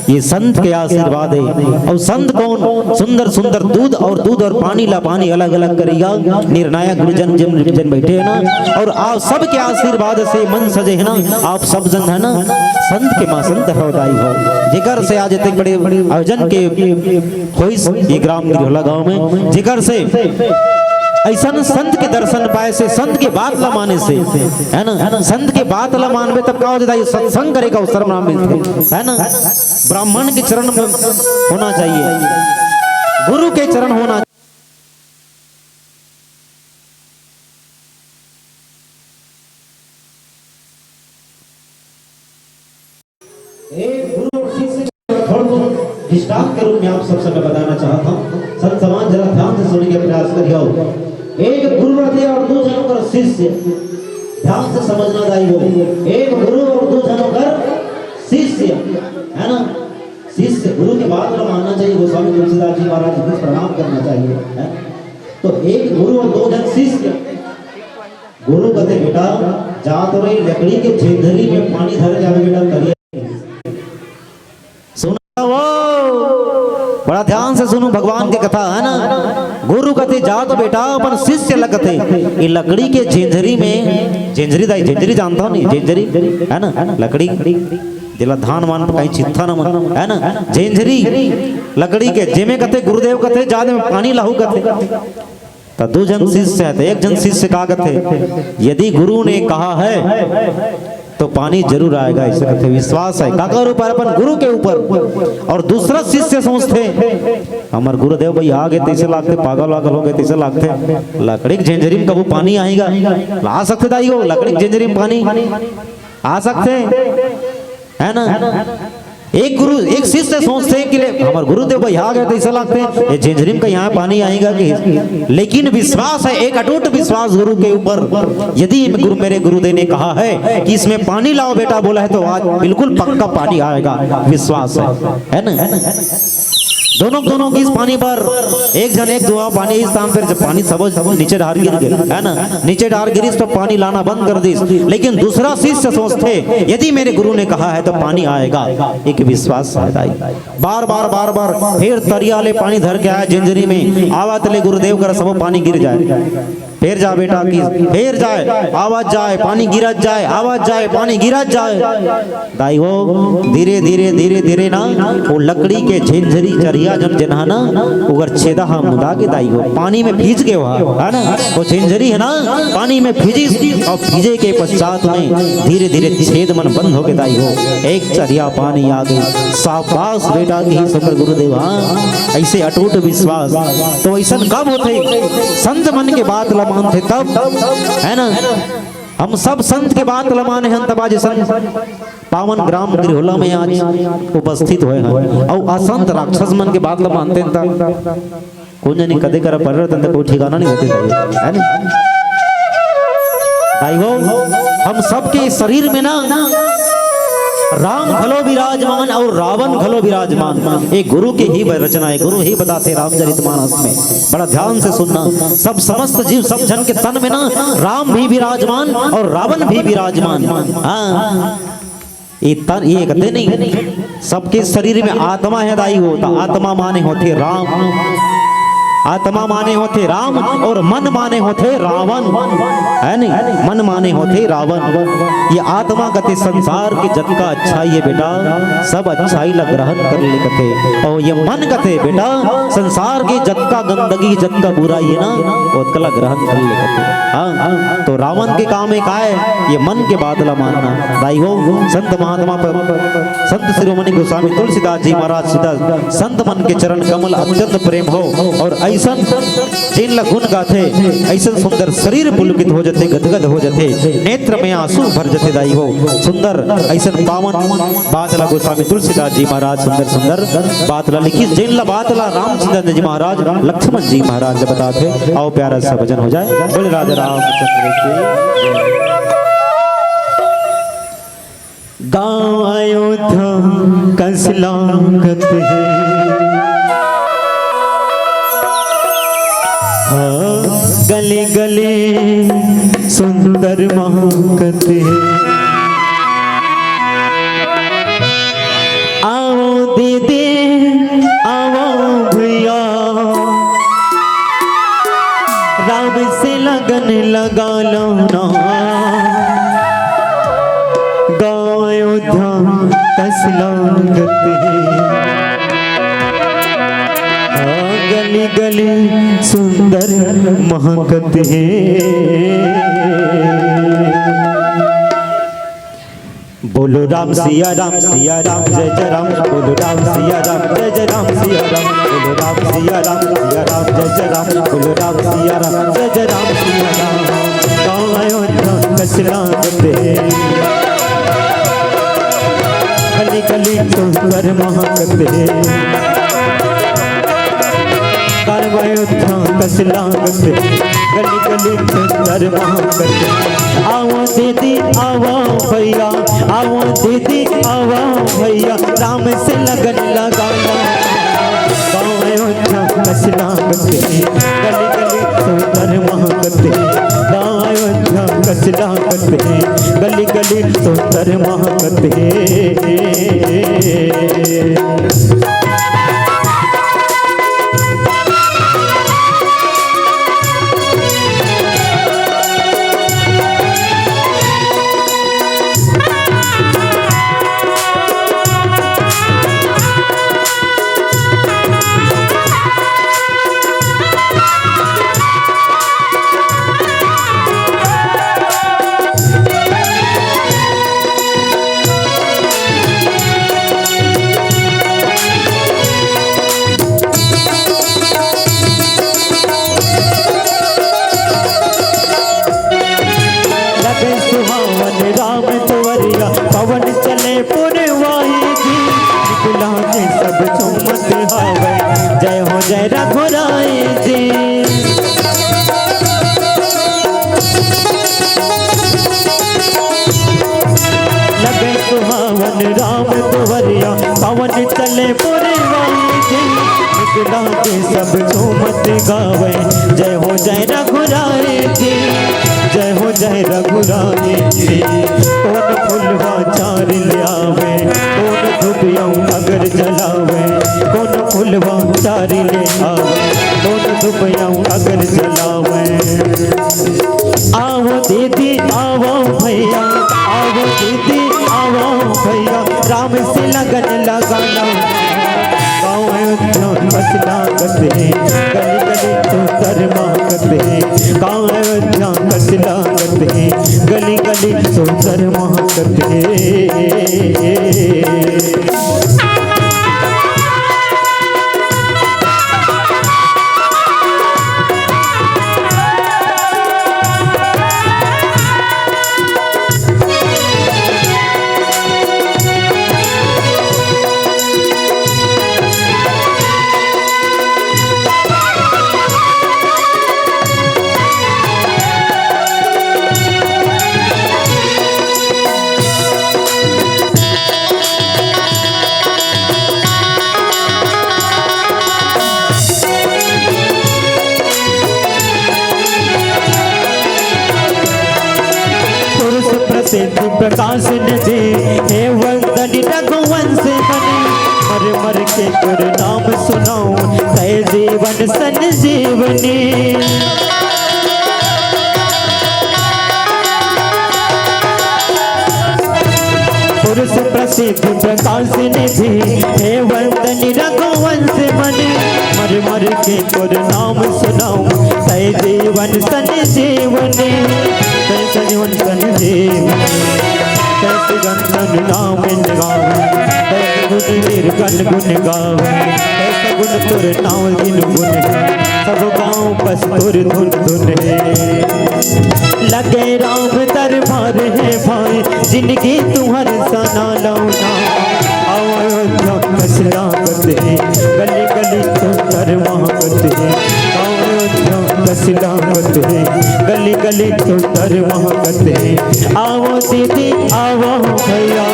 ये संत के आशीर्वाद है। और संत कौन? सुंदर सुंदर दूध और दूध और पानी ला पानी अलग अलग करेगा। निर्णायक गुरुजन जिन जिन बैठे हैं ना, और आप सबके आशीर्वाद से मन सजे है ना, आप सब जन है ना, संत के माँ संत हो दाई हो, जेकर से आज इतने बड़े आयोजन के होइस ये ग्राम गिरहोला गांव में, जेकर से ऐसन संत के दर्शन पाए से, संत के बात ला माने से, है ना, संत के बात ला मानबे तब का हो जाता है, सत्संग करे का अवसर ना मिलते, है ना। ब्राह्मण के चरण में होना चाहिए, गुरु के चरण होना। एक गुरु और शिष्य के थोड़ा सा दृष्टांत के रूप में आप सबसे मैं बताना चाहता हूँ। संत समाज, जरा ध्यान से सुनने का प्रयास करियो। एक गुरु रहते और दो जनों का शिष्य, ध्यान से समझना दाई हो। एक गुरु और दो जनों का शिष्य, है ना? शिष्य गुरु के बात ला मानना चाहिए, गोस्वामी तुलसीदास जी महाराज जी को प्रणाम करना चाहिए, है? तो एक गुरु और दो झन शिष्य। गुरु कथे, "बेटा, जा तो रे लकड़ी के झेंझरी में पानी धर के आबे बेटा, तरिया।" सुनो वो, बड़ा ध्यान से सुनो भगवान के कथा, है ना? गुरु कथे, "जा तो बेटा," अपन शिष्य ला कथे, "ये लकड़ी के झेंझरी में," झेंझरी दाई, झेंझरी जानता हो नहीं, झेंझरी, है ना? लकड़ी, जेला धान वान पकाई चित्था न मन, है ना? झेंझरी लकड़ी के, जेमे कथे गुरुदेव कथे, "जा दे में पानी लाहू," कथे। त दू झन शिष्य हे, त एक झन शिष्य का कथे, "यदि गुरु ने कहा है तो पानी जरूर आएगा," ऐसे कथे, विश्वास है। काकर ऊपर? अपन गुरु के ऊपर। और दूसरा शिष्य सोचथे, "हमर गुरुदेव भाई आ गे तैसे लागथे, पागल वागल हो गे तैसे लागथे, लकड़ी के झेंझरी में कभू पानी आएगा? ला सकथे दाई हो लकड़ी के झेंझरी में पानी? आ सकथे, है ना?" एक गुरु, एक शिष्य सोचथे कि ले, हमर गुरुदेव भाई आ गे तैसे लागथे, ये झेंझरी में कहीं पानी आएगा कि? लेकिन विश्वास है, एक अटूट विश्वास गुरु के ऊपर। यदि गुरु, मेरे गुरुदेव ने कहा है कि इसमें पानी लाओ बेटा बोला है, तो आज बिल्कुल पक्का पानी आएगा, विश्वास है, है ना? दोनों, दोनों गिस पानी बर, एक झन एक दुआ पानी, इस स्थान पर जब पानी सब, सब नीचे डार गिर गे, है ना? नीचे डार गिरिस तो पानी लाना बंद कर दिस। लेकिन दूसरा शिष्य सोचथे, "यदि मेरे गुरु ने कहा है तो पानी आएगा," एक विश्वास है दाई। बार बार, बार बार फिर तरिया ले पानी धर के आय झेंझरी में, आवत ले गुरुदेव कर सबो पानी गिर जाय। फेर जा बेटा कि फेर जाय, आवत जाय, पानी गिरत जाय, आवत जाय, पानी गिरत जाय। दाई हो, धीरे धीरे, धीरे धीरे ना, वो लकड़ी के झेंझरी चरिया जन जेन हा ना, ओकर छेदा हा मुदा गे दाई हो, पानी में भीज गे हो, है ना? वो झेंझरी है ना, पानी में भीजिस, और भीजे के पश्चात में धीरे धीरे छेद मन बंद हो गे दाई हो, एक चरिया पानी आ गे। शाबाश बेटा, कि सुंदर गुरुदेव, हाँ, ऐसे अटूट विश्वास। तो ऐसन कब होथे? संत मन के बात ला मानथे तब, है ना? हम सब संत के बात ला माने हन, तब आज संत पावन ग्राम गृहोला में आज उपस्थित होय हन। अउ असंत राक्षस मन के बात ला मानते हन, तब कोन जनी कदे करा पड़ रहते हैं, कोई ठिकाना नहीं होते, है ना? दाई हो, हम सबके शरीर में ना राम घलो विराजमान और रावण घलो विराजमान। ये गुरु के ही रचना है, गुरु ही बताते रामचरित मानस में। बड़ा ध्यान से सुनना, सब समस्त जीव, सब जन के तन में ना राम भी विराजमान और रावण भी विराजमान। हाँ, ये तन, ये कहते नहीं, सबके शरीर में आत्मा है दाई हो, त आत्मा माने होथे राम, आत्मा माने होथे राम और मन माने होथे रावण, है नहीं? मन माने होथे रावण। ये आत्मा कथे संसार के जतका अच्छाई है बेटा, सब अच्छाई ला ग्रहण कर ले कथे, और ये मन कथे बेटा संसार के जतका गंदगी, जतका बुराई है ना, ओतका ला ग्रहण कर ले कथे। हाँ, तो रावण के काम एक आय, ये मन के बात ला मानना। दाई हो, संत महात्मा पर संत शिरोमणि गोस्वामी तुलसीदास जी महाराज सीधा संत मन के चरण कमल अत्यंत प्रेम हो, और ऐसन जेन ला गुण गाथे, ऐसन सुंदर शरीर पुलकित हो जथे, गदगद हो जथे, नेत्र में आंसू भर जथे दाई हो। सुंदर ऐसन पावन बात ला गोस्वामी तुलसीदास जी महाराज सुंदर सुंदर बात ला लिखिस, जेन ला बात ला रामचंद्र जी महाराज, लक्ष्मण जी महाराज ला बताथे। आओ प्यारा सा भजन हो जाए। बोल राजा रामचंद्र की जय। गाँव अयोध्या कस लागत हे, हाँ, गली गली सुंदर महकत हे। आओ दीदी, आओ भैया, राम से लगन लगा लो ना। गाँव अयोध्या कस लागत हे, हाँ, गली गली सुंदर महकत हे। बोलो राम सिया राम, सिया राम जय जय राम। बोलो राम सिया राम, जय जय राम सिया राम। बोलो राम सिया राम, सिया राम जय जय राम। बोलो राम सिया राम, जय जय राम सिया राम। गाँव अयोध्या कस लागत हे, गली गली सुंदर महकत हे। अयोध्या कस लागत, गली गली सुंदर महकत। आवो दीदी आवो भैया, आवो दीदी आवो भैया, राम से लगन लगाना। गाँव अयोध्या कस लागत, गली गली सुंदर महकत। गाँव अयोध्या कस लागत, गली गली सुंदर महकत। लगे सुहावन राम दुवरिया, पवन चले पुरवाई जी। निकला के सब झूमत हावे, जय हो जय रघुराई जी। लगे सुहावन राम दुवरिया, पवन चले पुरवाई जी। निकला के सब झूमत गावे, जय हो जय रघुराई जी, जय हो जय रघुराई जी। कौन फुलवा चार ले आवे, कौन धुपियौ अगर जलावे, कौन फुलवा चार ले आवे, कौन धुपियौ अगर जलावे। आवो दीदी आवो भैया, आवो दीदी आवो भैया, राम से लगन लगाना। गाँव अयोध्या कस लागत, गली गली सुंदर महकत। गाँव अयोध्या कस लागत, गली गली सुंदर महकत। पुरुष प्रसिद्ध प्रकाश निधि, हे वंदन रघुवंश मणि। मर मर के गुर नाम सुनाऊं, तय जीवन संजीवनी। पुरुष प्रसिद्ध प्रकाश निधि, हे वंदन रघुवंश मणि। मर मर के गुर नाम सुनाऊं, तय जीवन संजीवनी। तय सजीवन संजीवनी। तय सुगंधन नाम गावे, तय गुण निर्गुण गुण गावे। तय सगुण तुर नाम जिन गुण है, सब गाँव बस तुर धुन धुन है। लगे राम दरबार है भाई, जिनगी तुहर सना लौना। आओ अयोध्या कस लागत है, गली गली सुंदर महकत है। आओ अयोध्या कस लागत है, गली गली सुंदर महकत है। आवो दीदी आवो भैया,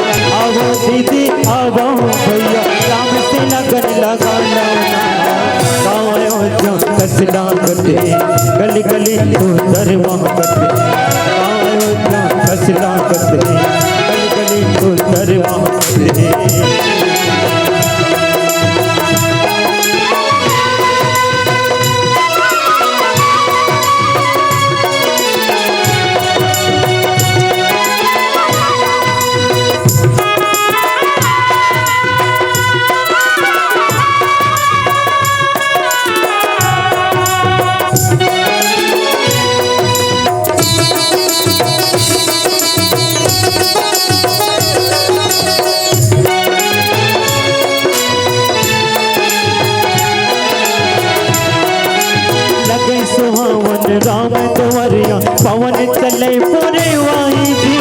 आवो दीदी आवो भैया, राम से लगन लगा लौना। गाँव अयोध्या कस लागत, गली गली सुंदर महकत। गाँव अयोध्या कस लागत, गली गली सुंदर महकत। लगे सुहावन राम दुवरिया, पवन चले पुरवाई जी।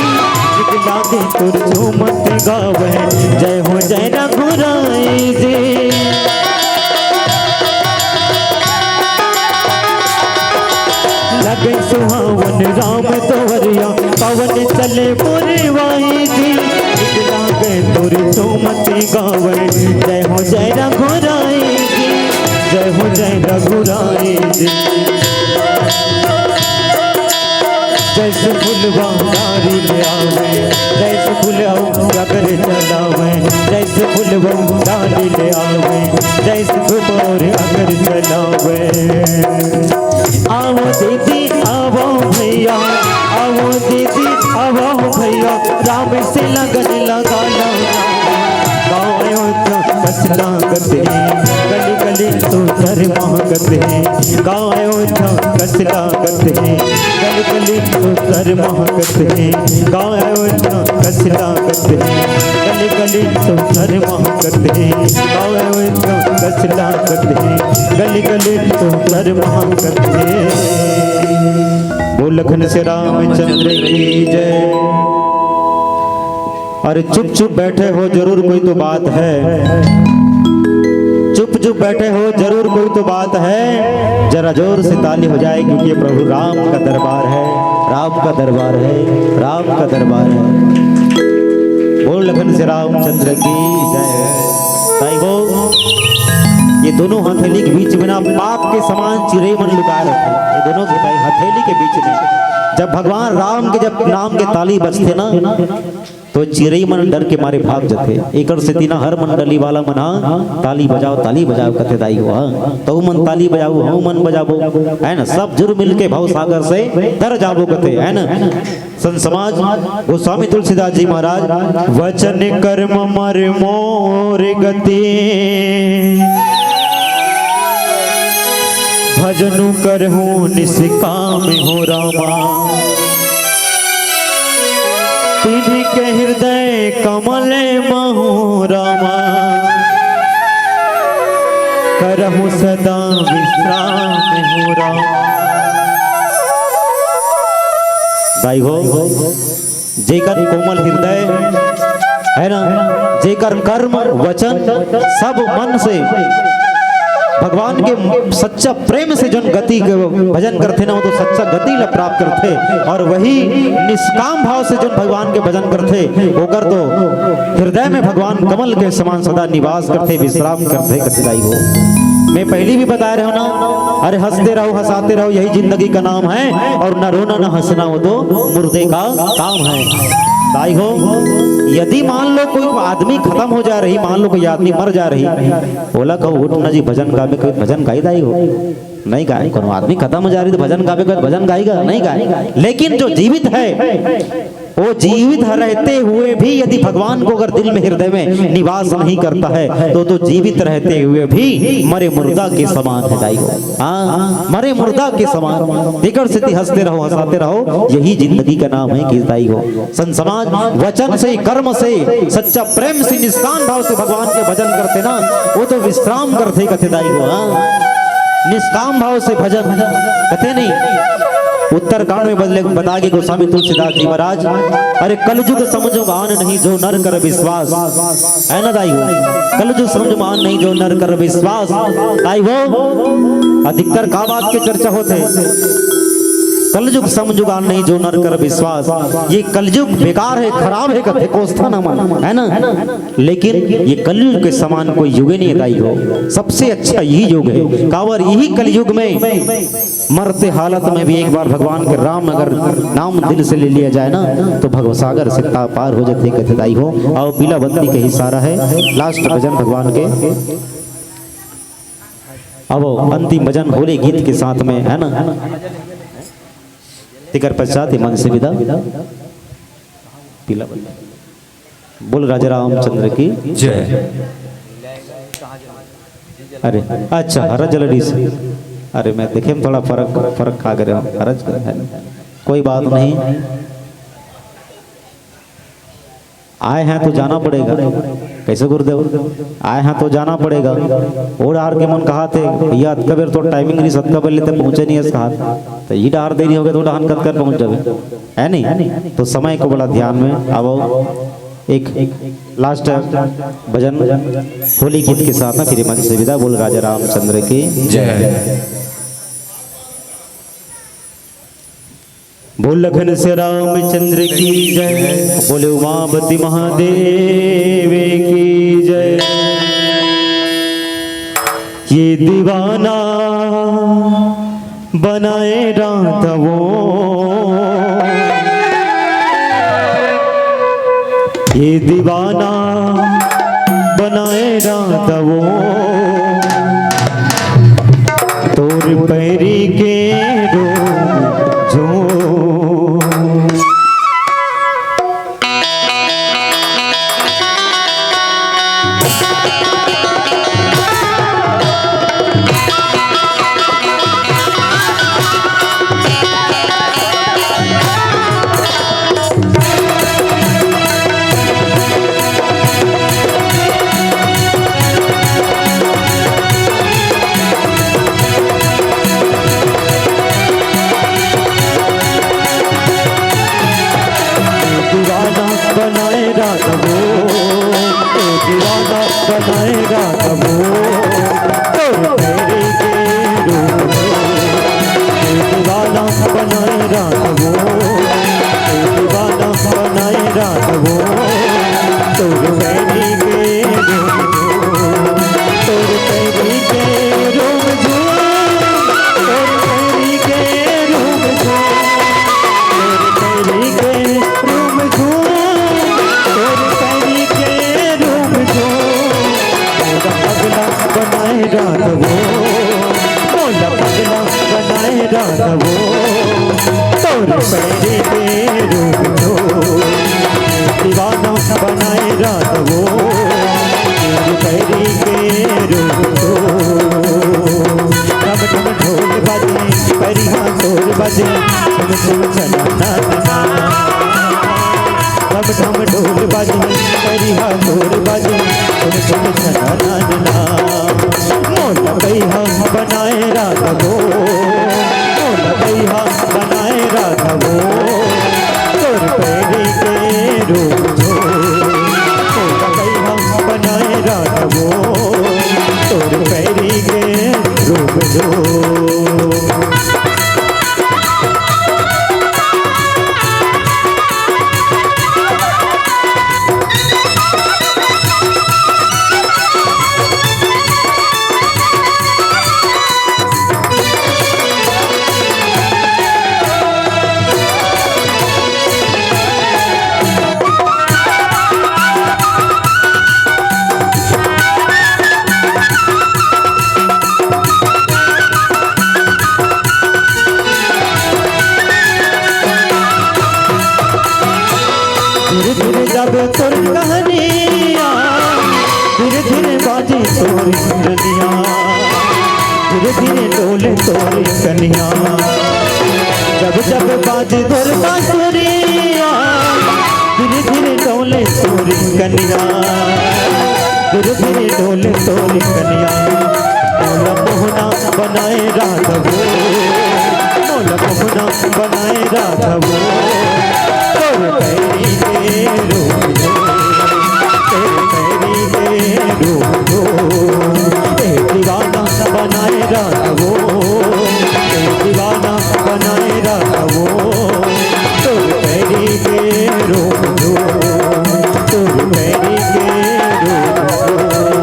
निकला दे तुर झूमत गावे, जय हो जय रघुराई जी। लगे सुहावन राम तोहरिया, पवन चले पुरवाई जी। लागे तोर चुमती गावे, जय हो जय रघुराई जी, जय हो जय रघुराई जी। जैसे फुलवा डाली ले आवे, जैसे फुलवा अगर चलावे, जैसे फुलवा डाली ले आवे, जैसे फुलवा अगर चलावे। आओ दीदी, आओ भैया, आओ दीदी, आओ भैया, राम से लगन लगा लो। गाँव अयोध्या कस लागत हे, गली गली तो सर महकत हे। गाँव अयोध्या कस लागत हे, गली गली तो सर महकत हे। गाँव अयोध्या कस लागत हे, गली गली तो सर महकत हे। गाँव अयोध्या कस लागत हे, गली गली तो सर महकत हे। बोल लखन से रामचंद्र की जय। अरे चुप चुप बैठे हो, जरूर कोई तो बात है। चुप चुप बैठे हो, जरूर कोई तो बात है। जरा जोर से ताली हो जाए, क्योंकि ये प्रभु राम का दरबार है, राम का दरबार है, राम का दरबार है। बोल लखन से रामचंद्र की जय। भाई वो, ये दोनों हथेली के बीच में ना पाप के समान चिरई मन लुकाए रहते हैं। ये दोनों के भाई हथेली के बीच में जब भगवान राम के जब नाम के ताली बजथे ना, तो चिरई मन डर के मारे भाग जथे। एकर सेती ना हर मंडली वाला मन हा ताली बजाओ, ताली बजाओ कथे दाई हो, हाँ। तहू मन ताली बजाओ, हमू मन बजाबो, है ना? सब जुर मिल के भव सागर से तर जाबो कथे, है ना? संत समाज गोस्वामी तुलसीदास जी महाराज, वचन कर्म मर मोर गति, भजनु करहूँ निष्काम हो रामा। तिन्ह के हृदय कमल महु रामा, करहु सदा विश्राम हो रामा। दाई हो, जेकर कोमल हृदय है ना, जेकर कर्म वचन सब मन से भगवान के सच्चा प्रेम से जन गति के भजन करथे ना, वो तो सच्चा गति ला प्राप्त करथे। और वही निष्काम भाव से जन भगवान के भजन करथे, ओकर तो हृदय में भगवान कमल के समान सदा निवास करथे, विश्राम करथे, कथे दाई हो। मैं पहली भी बताए रहे हूँ ना, अरे हंसते रहो, हंसाते रहो, यही जिंदगी का नाम है, और न रोना न हंसना, वो तो मुर्दे का काम है। दाई हो, यदि मान लो कोई आदमी खत्म हो जा रही, मान लो कोई आदमी मर जा रही, ओला कहो उठ ना जी भजन गावे, कोई भजन गाई दाई हो? नहीं गाए। कोनो आदमी खत्म हो जा रही तो भजन गावे, कोई भजन गाएगा? नहीं गाए। लेकिन जो जीवित है, वो जीवित रहते हुए भी यदि भगवान को अगर दिल में, हृदय में निवास नहीं करता है, तो, तो जीवित रहते हुए भी मरे मुर्दा के समान है दाई हो। हाँ, मरे मुर्दा के समान। तेकर सेती हंसते रहो, हंसाते रहो, यही जिंदगी का नाम है कि दाई हो। संत समाज, वचन से, कर्म से, सच्चा प्रेम से, निष्काम भाव से भगवान के भजन करथे ना, वो तो विश्राम करथे, कथे दाई हो। हाँ, निष्काम भाव से भजन कथे नहीं। उत्तरकांड में बदले, बता के गोस्वामी तुलसीदास जी महाराज, अरे कलयुग समझ मान नहीं जो नर कर विश्वास, है ना दाई हो? कलयुग समझ मान नहीं जो नर कर विश्वास। दाई हो, अधिकतर का बात के चर्चा होथे? कलयुग समझ मान नहीं जो नर कर विश्वास। ये कलयुग बेकार है, खराब है, कथे कोसथे ना मन, है ना? लेकिन ये कलयुग के समान कोई युग नहीं है दाई हो। सबसे अच्छा यही युग है। काबर यही कलयुग में मरते हालत में भी एक बार भगवान के राम अगर नाम दिल से ले लिया जाए ना, तो भवसागर से ता-, पार हो जाथे, कथे दाई हो। अउ पीला बत्ती के इशारा है, लास्ट भजन भगवान के। अब अंतिम भजन होली गीत के साथ में, है ना? तेकर पश्चात ये मंच से विदा। पीला बत्ती। बोल राजा रामचंद्र की। जय। अरे, अच्छा, हरा जलडी से। अरे, मैं देखे में थोड़ा फरक, फरक खा गए हरा जलडी है। कोई बात नहीं, आए हैं तो जाना पड़ेगा। कैसे गुरुदेव? आए हैं तो जाना पड़ेगा। ओ डहर के मन कहाथे, "भैया, अतका बेर तो टाइमिंग रहिस, अतका बेर ले तक पहुंचे नहीं हस," कहाथे। तो ई डहर देरी हो गे तो डहन कतका बेर पहुंच जाबे, है नहीं? तो समय को बड़ा ध्यान में आवो। एक लास्ट भजन होली गीत के साथ ना फिर मंच से विदा। बोल राजा रामचंद्र की जय। बोल लखन सिया रामचंद्र की जय, बोले उमापति महादेव की जय। ये दीवाना बनाए रात वो, ये दीवाना बनाए रात वो, तोर पैरी के रोम झूम। दीवाना बनाए रात वो, ए दीवाना बनाए रात वो, तोर पैरी के रोम झूम। ए दीवाना बनाए रात वो, ए दीवाना बनाए रात वो, तोर पैरी के रोम झूम। तोर पैरी के रोम झूम, तोर पैरी के रोम झूम, तोर पैरी के रोम झूम, तोर पैरी के रोम झूम। मोला पगला बनाए रात वो, मोला पगला बनाए रात वो, तोर पैरी के रोम झूम। दीवाना बनाए रात वो, तोर पैरी के रोम झूम। ढम ढम ढोल बाजे, पैरी हा तोर बाजे, झुम झुम छना ना ना। ढम ढम ढोल बाजे, पैरी हा तोर बाजे, झुम झुम छना ना ना। मोला पैहा बनाए रात वो, मोला पैहा बनाए रात वो, तोर पैरी के रोम झूम। मोला पैहा बनाए रात वो, तोर पैरी के रोम झूम। धीरे धीरे जाबे तोर कहनिया, धीरे धीरे बाजे तोर रनिया, धीरे धीरे डोले तोर कनिया। जब जब बाजे तोर बांसुरिया, धीरे धीरे डोले तोर कनिया, धीरे धीरे डोले तोर कनिया। मोला मोहना बनाए रात वो, मोला मोहना बनाए रात वो, तोर पैरी के रोम झूम, तोर पैरी के रोम झूम। ए दीवाना बनाए रात वो, ए दीवाना बनाए रात वो, तोर पैरी के रोम झूम, तोर पैरी के रोम झूम।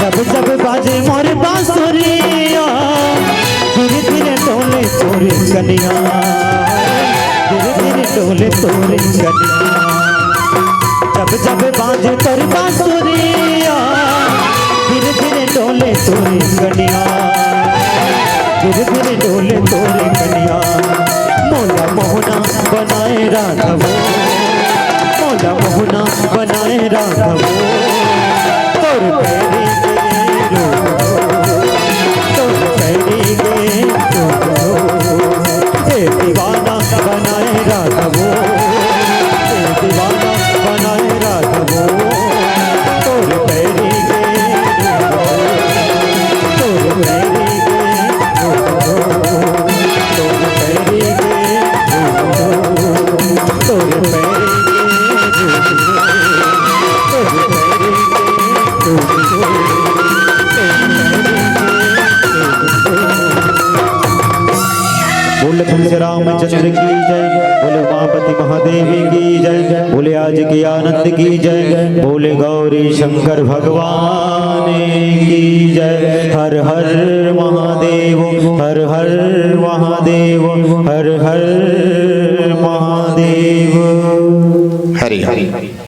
जब जब बाजे मोर बांसुरिया, धीरे धीरे डोले तोर कनिया, धीरे धीरे डोले तोर कनिया। जब जब बाजे तोर बांसुरिया, धीरे धीरे डोले तोर कनिया, धीरे धीरे डोले तोर कनिया। मोला मोहना बनाए रात वो, मोला मोहना बनाए रात वो, तोर पैरी के रोम, तुलसी रामचंद्र की जय। बोले उमापति महादेव की जय। बोले आज के आनंद की जय। बोले गौरी शंकर भगवान की जय। हर हर महादेव, हर हर महादेव, हर हर महादेव। हरि हरि।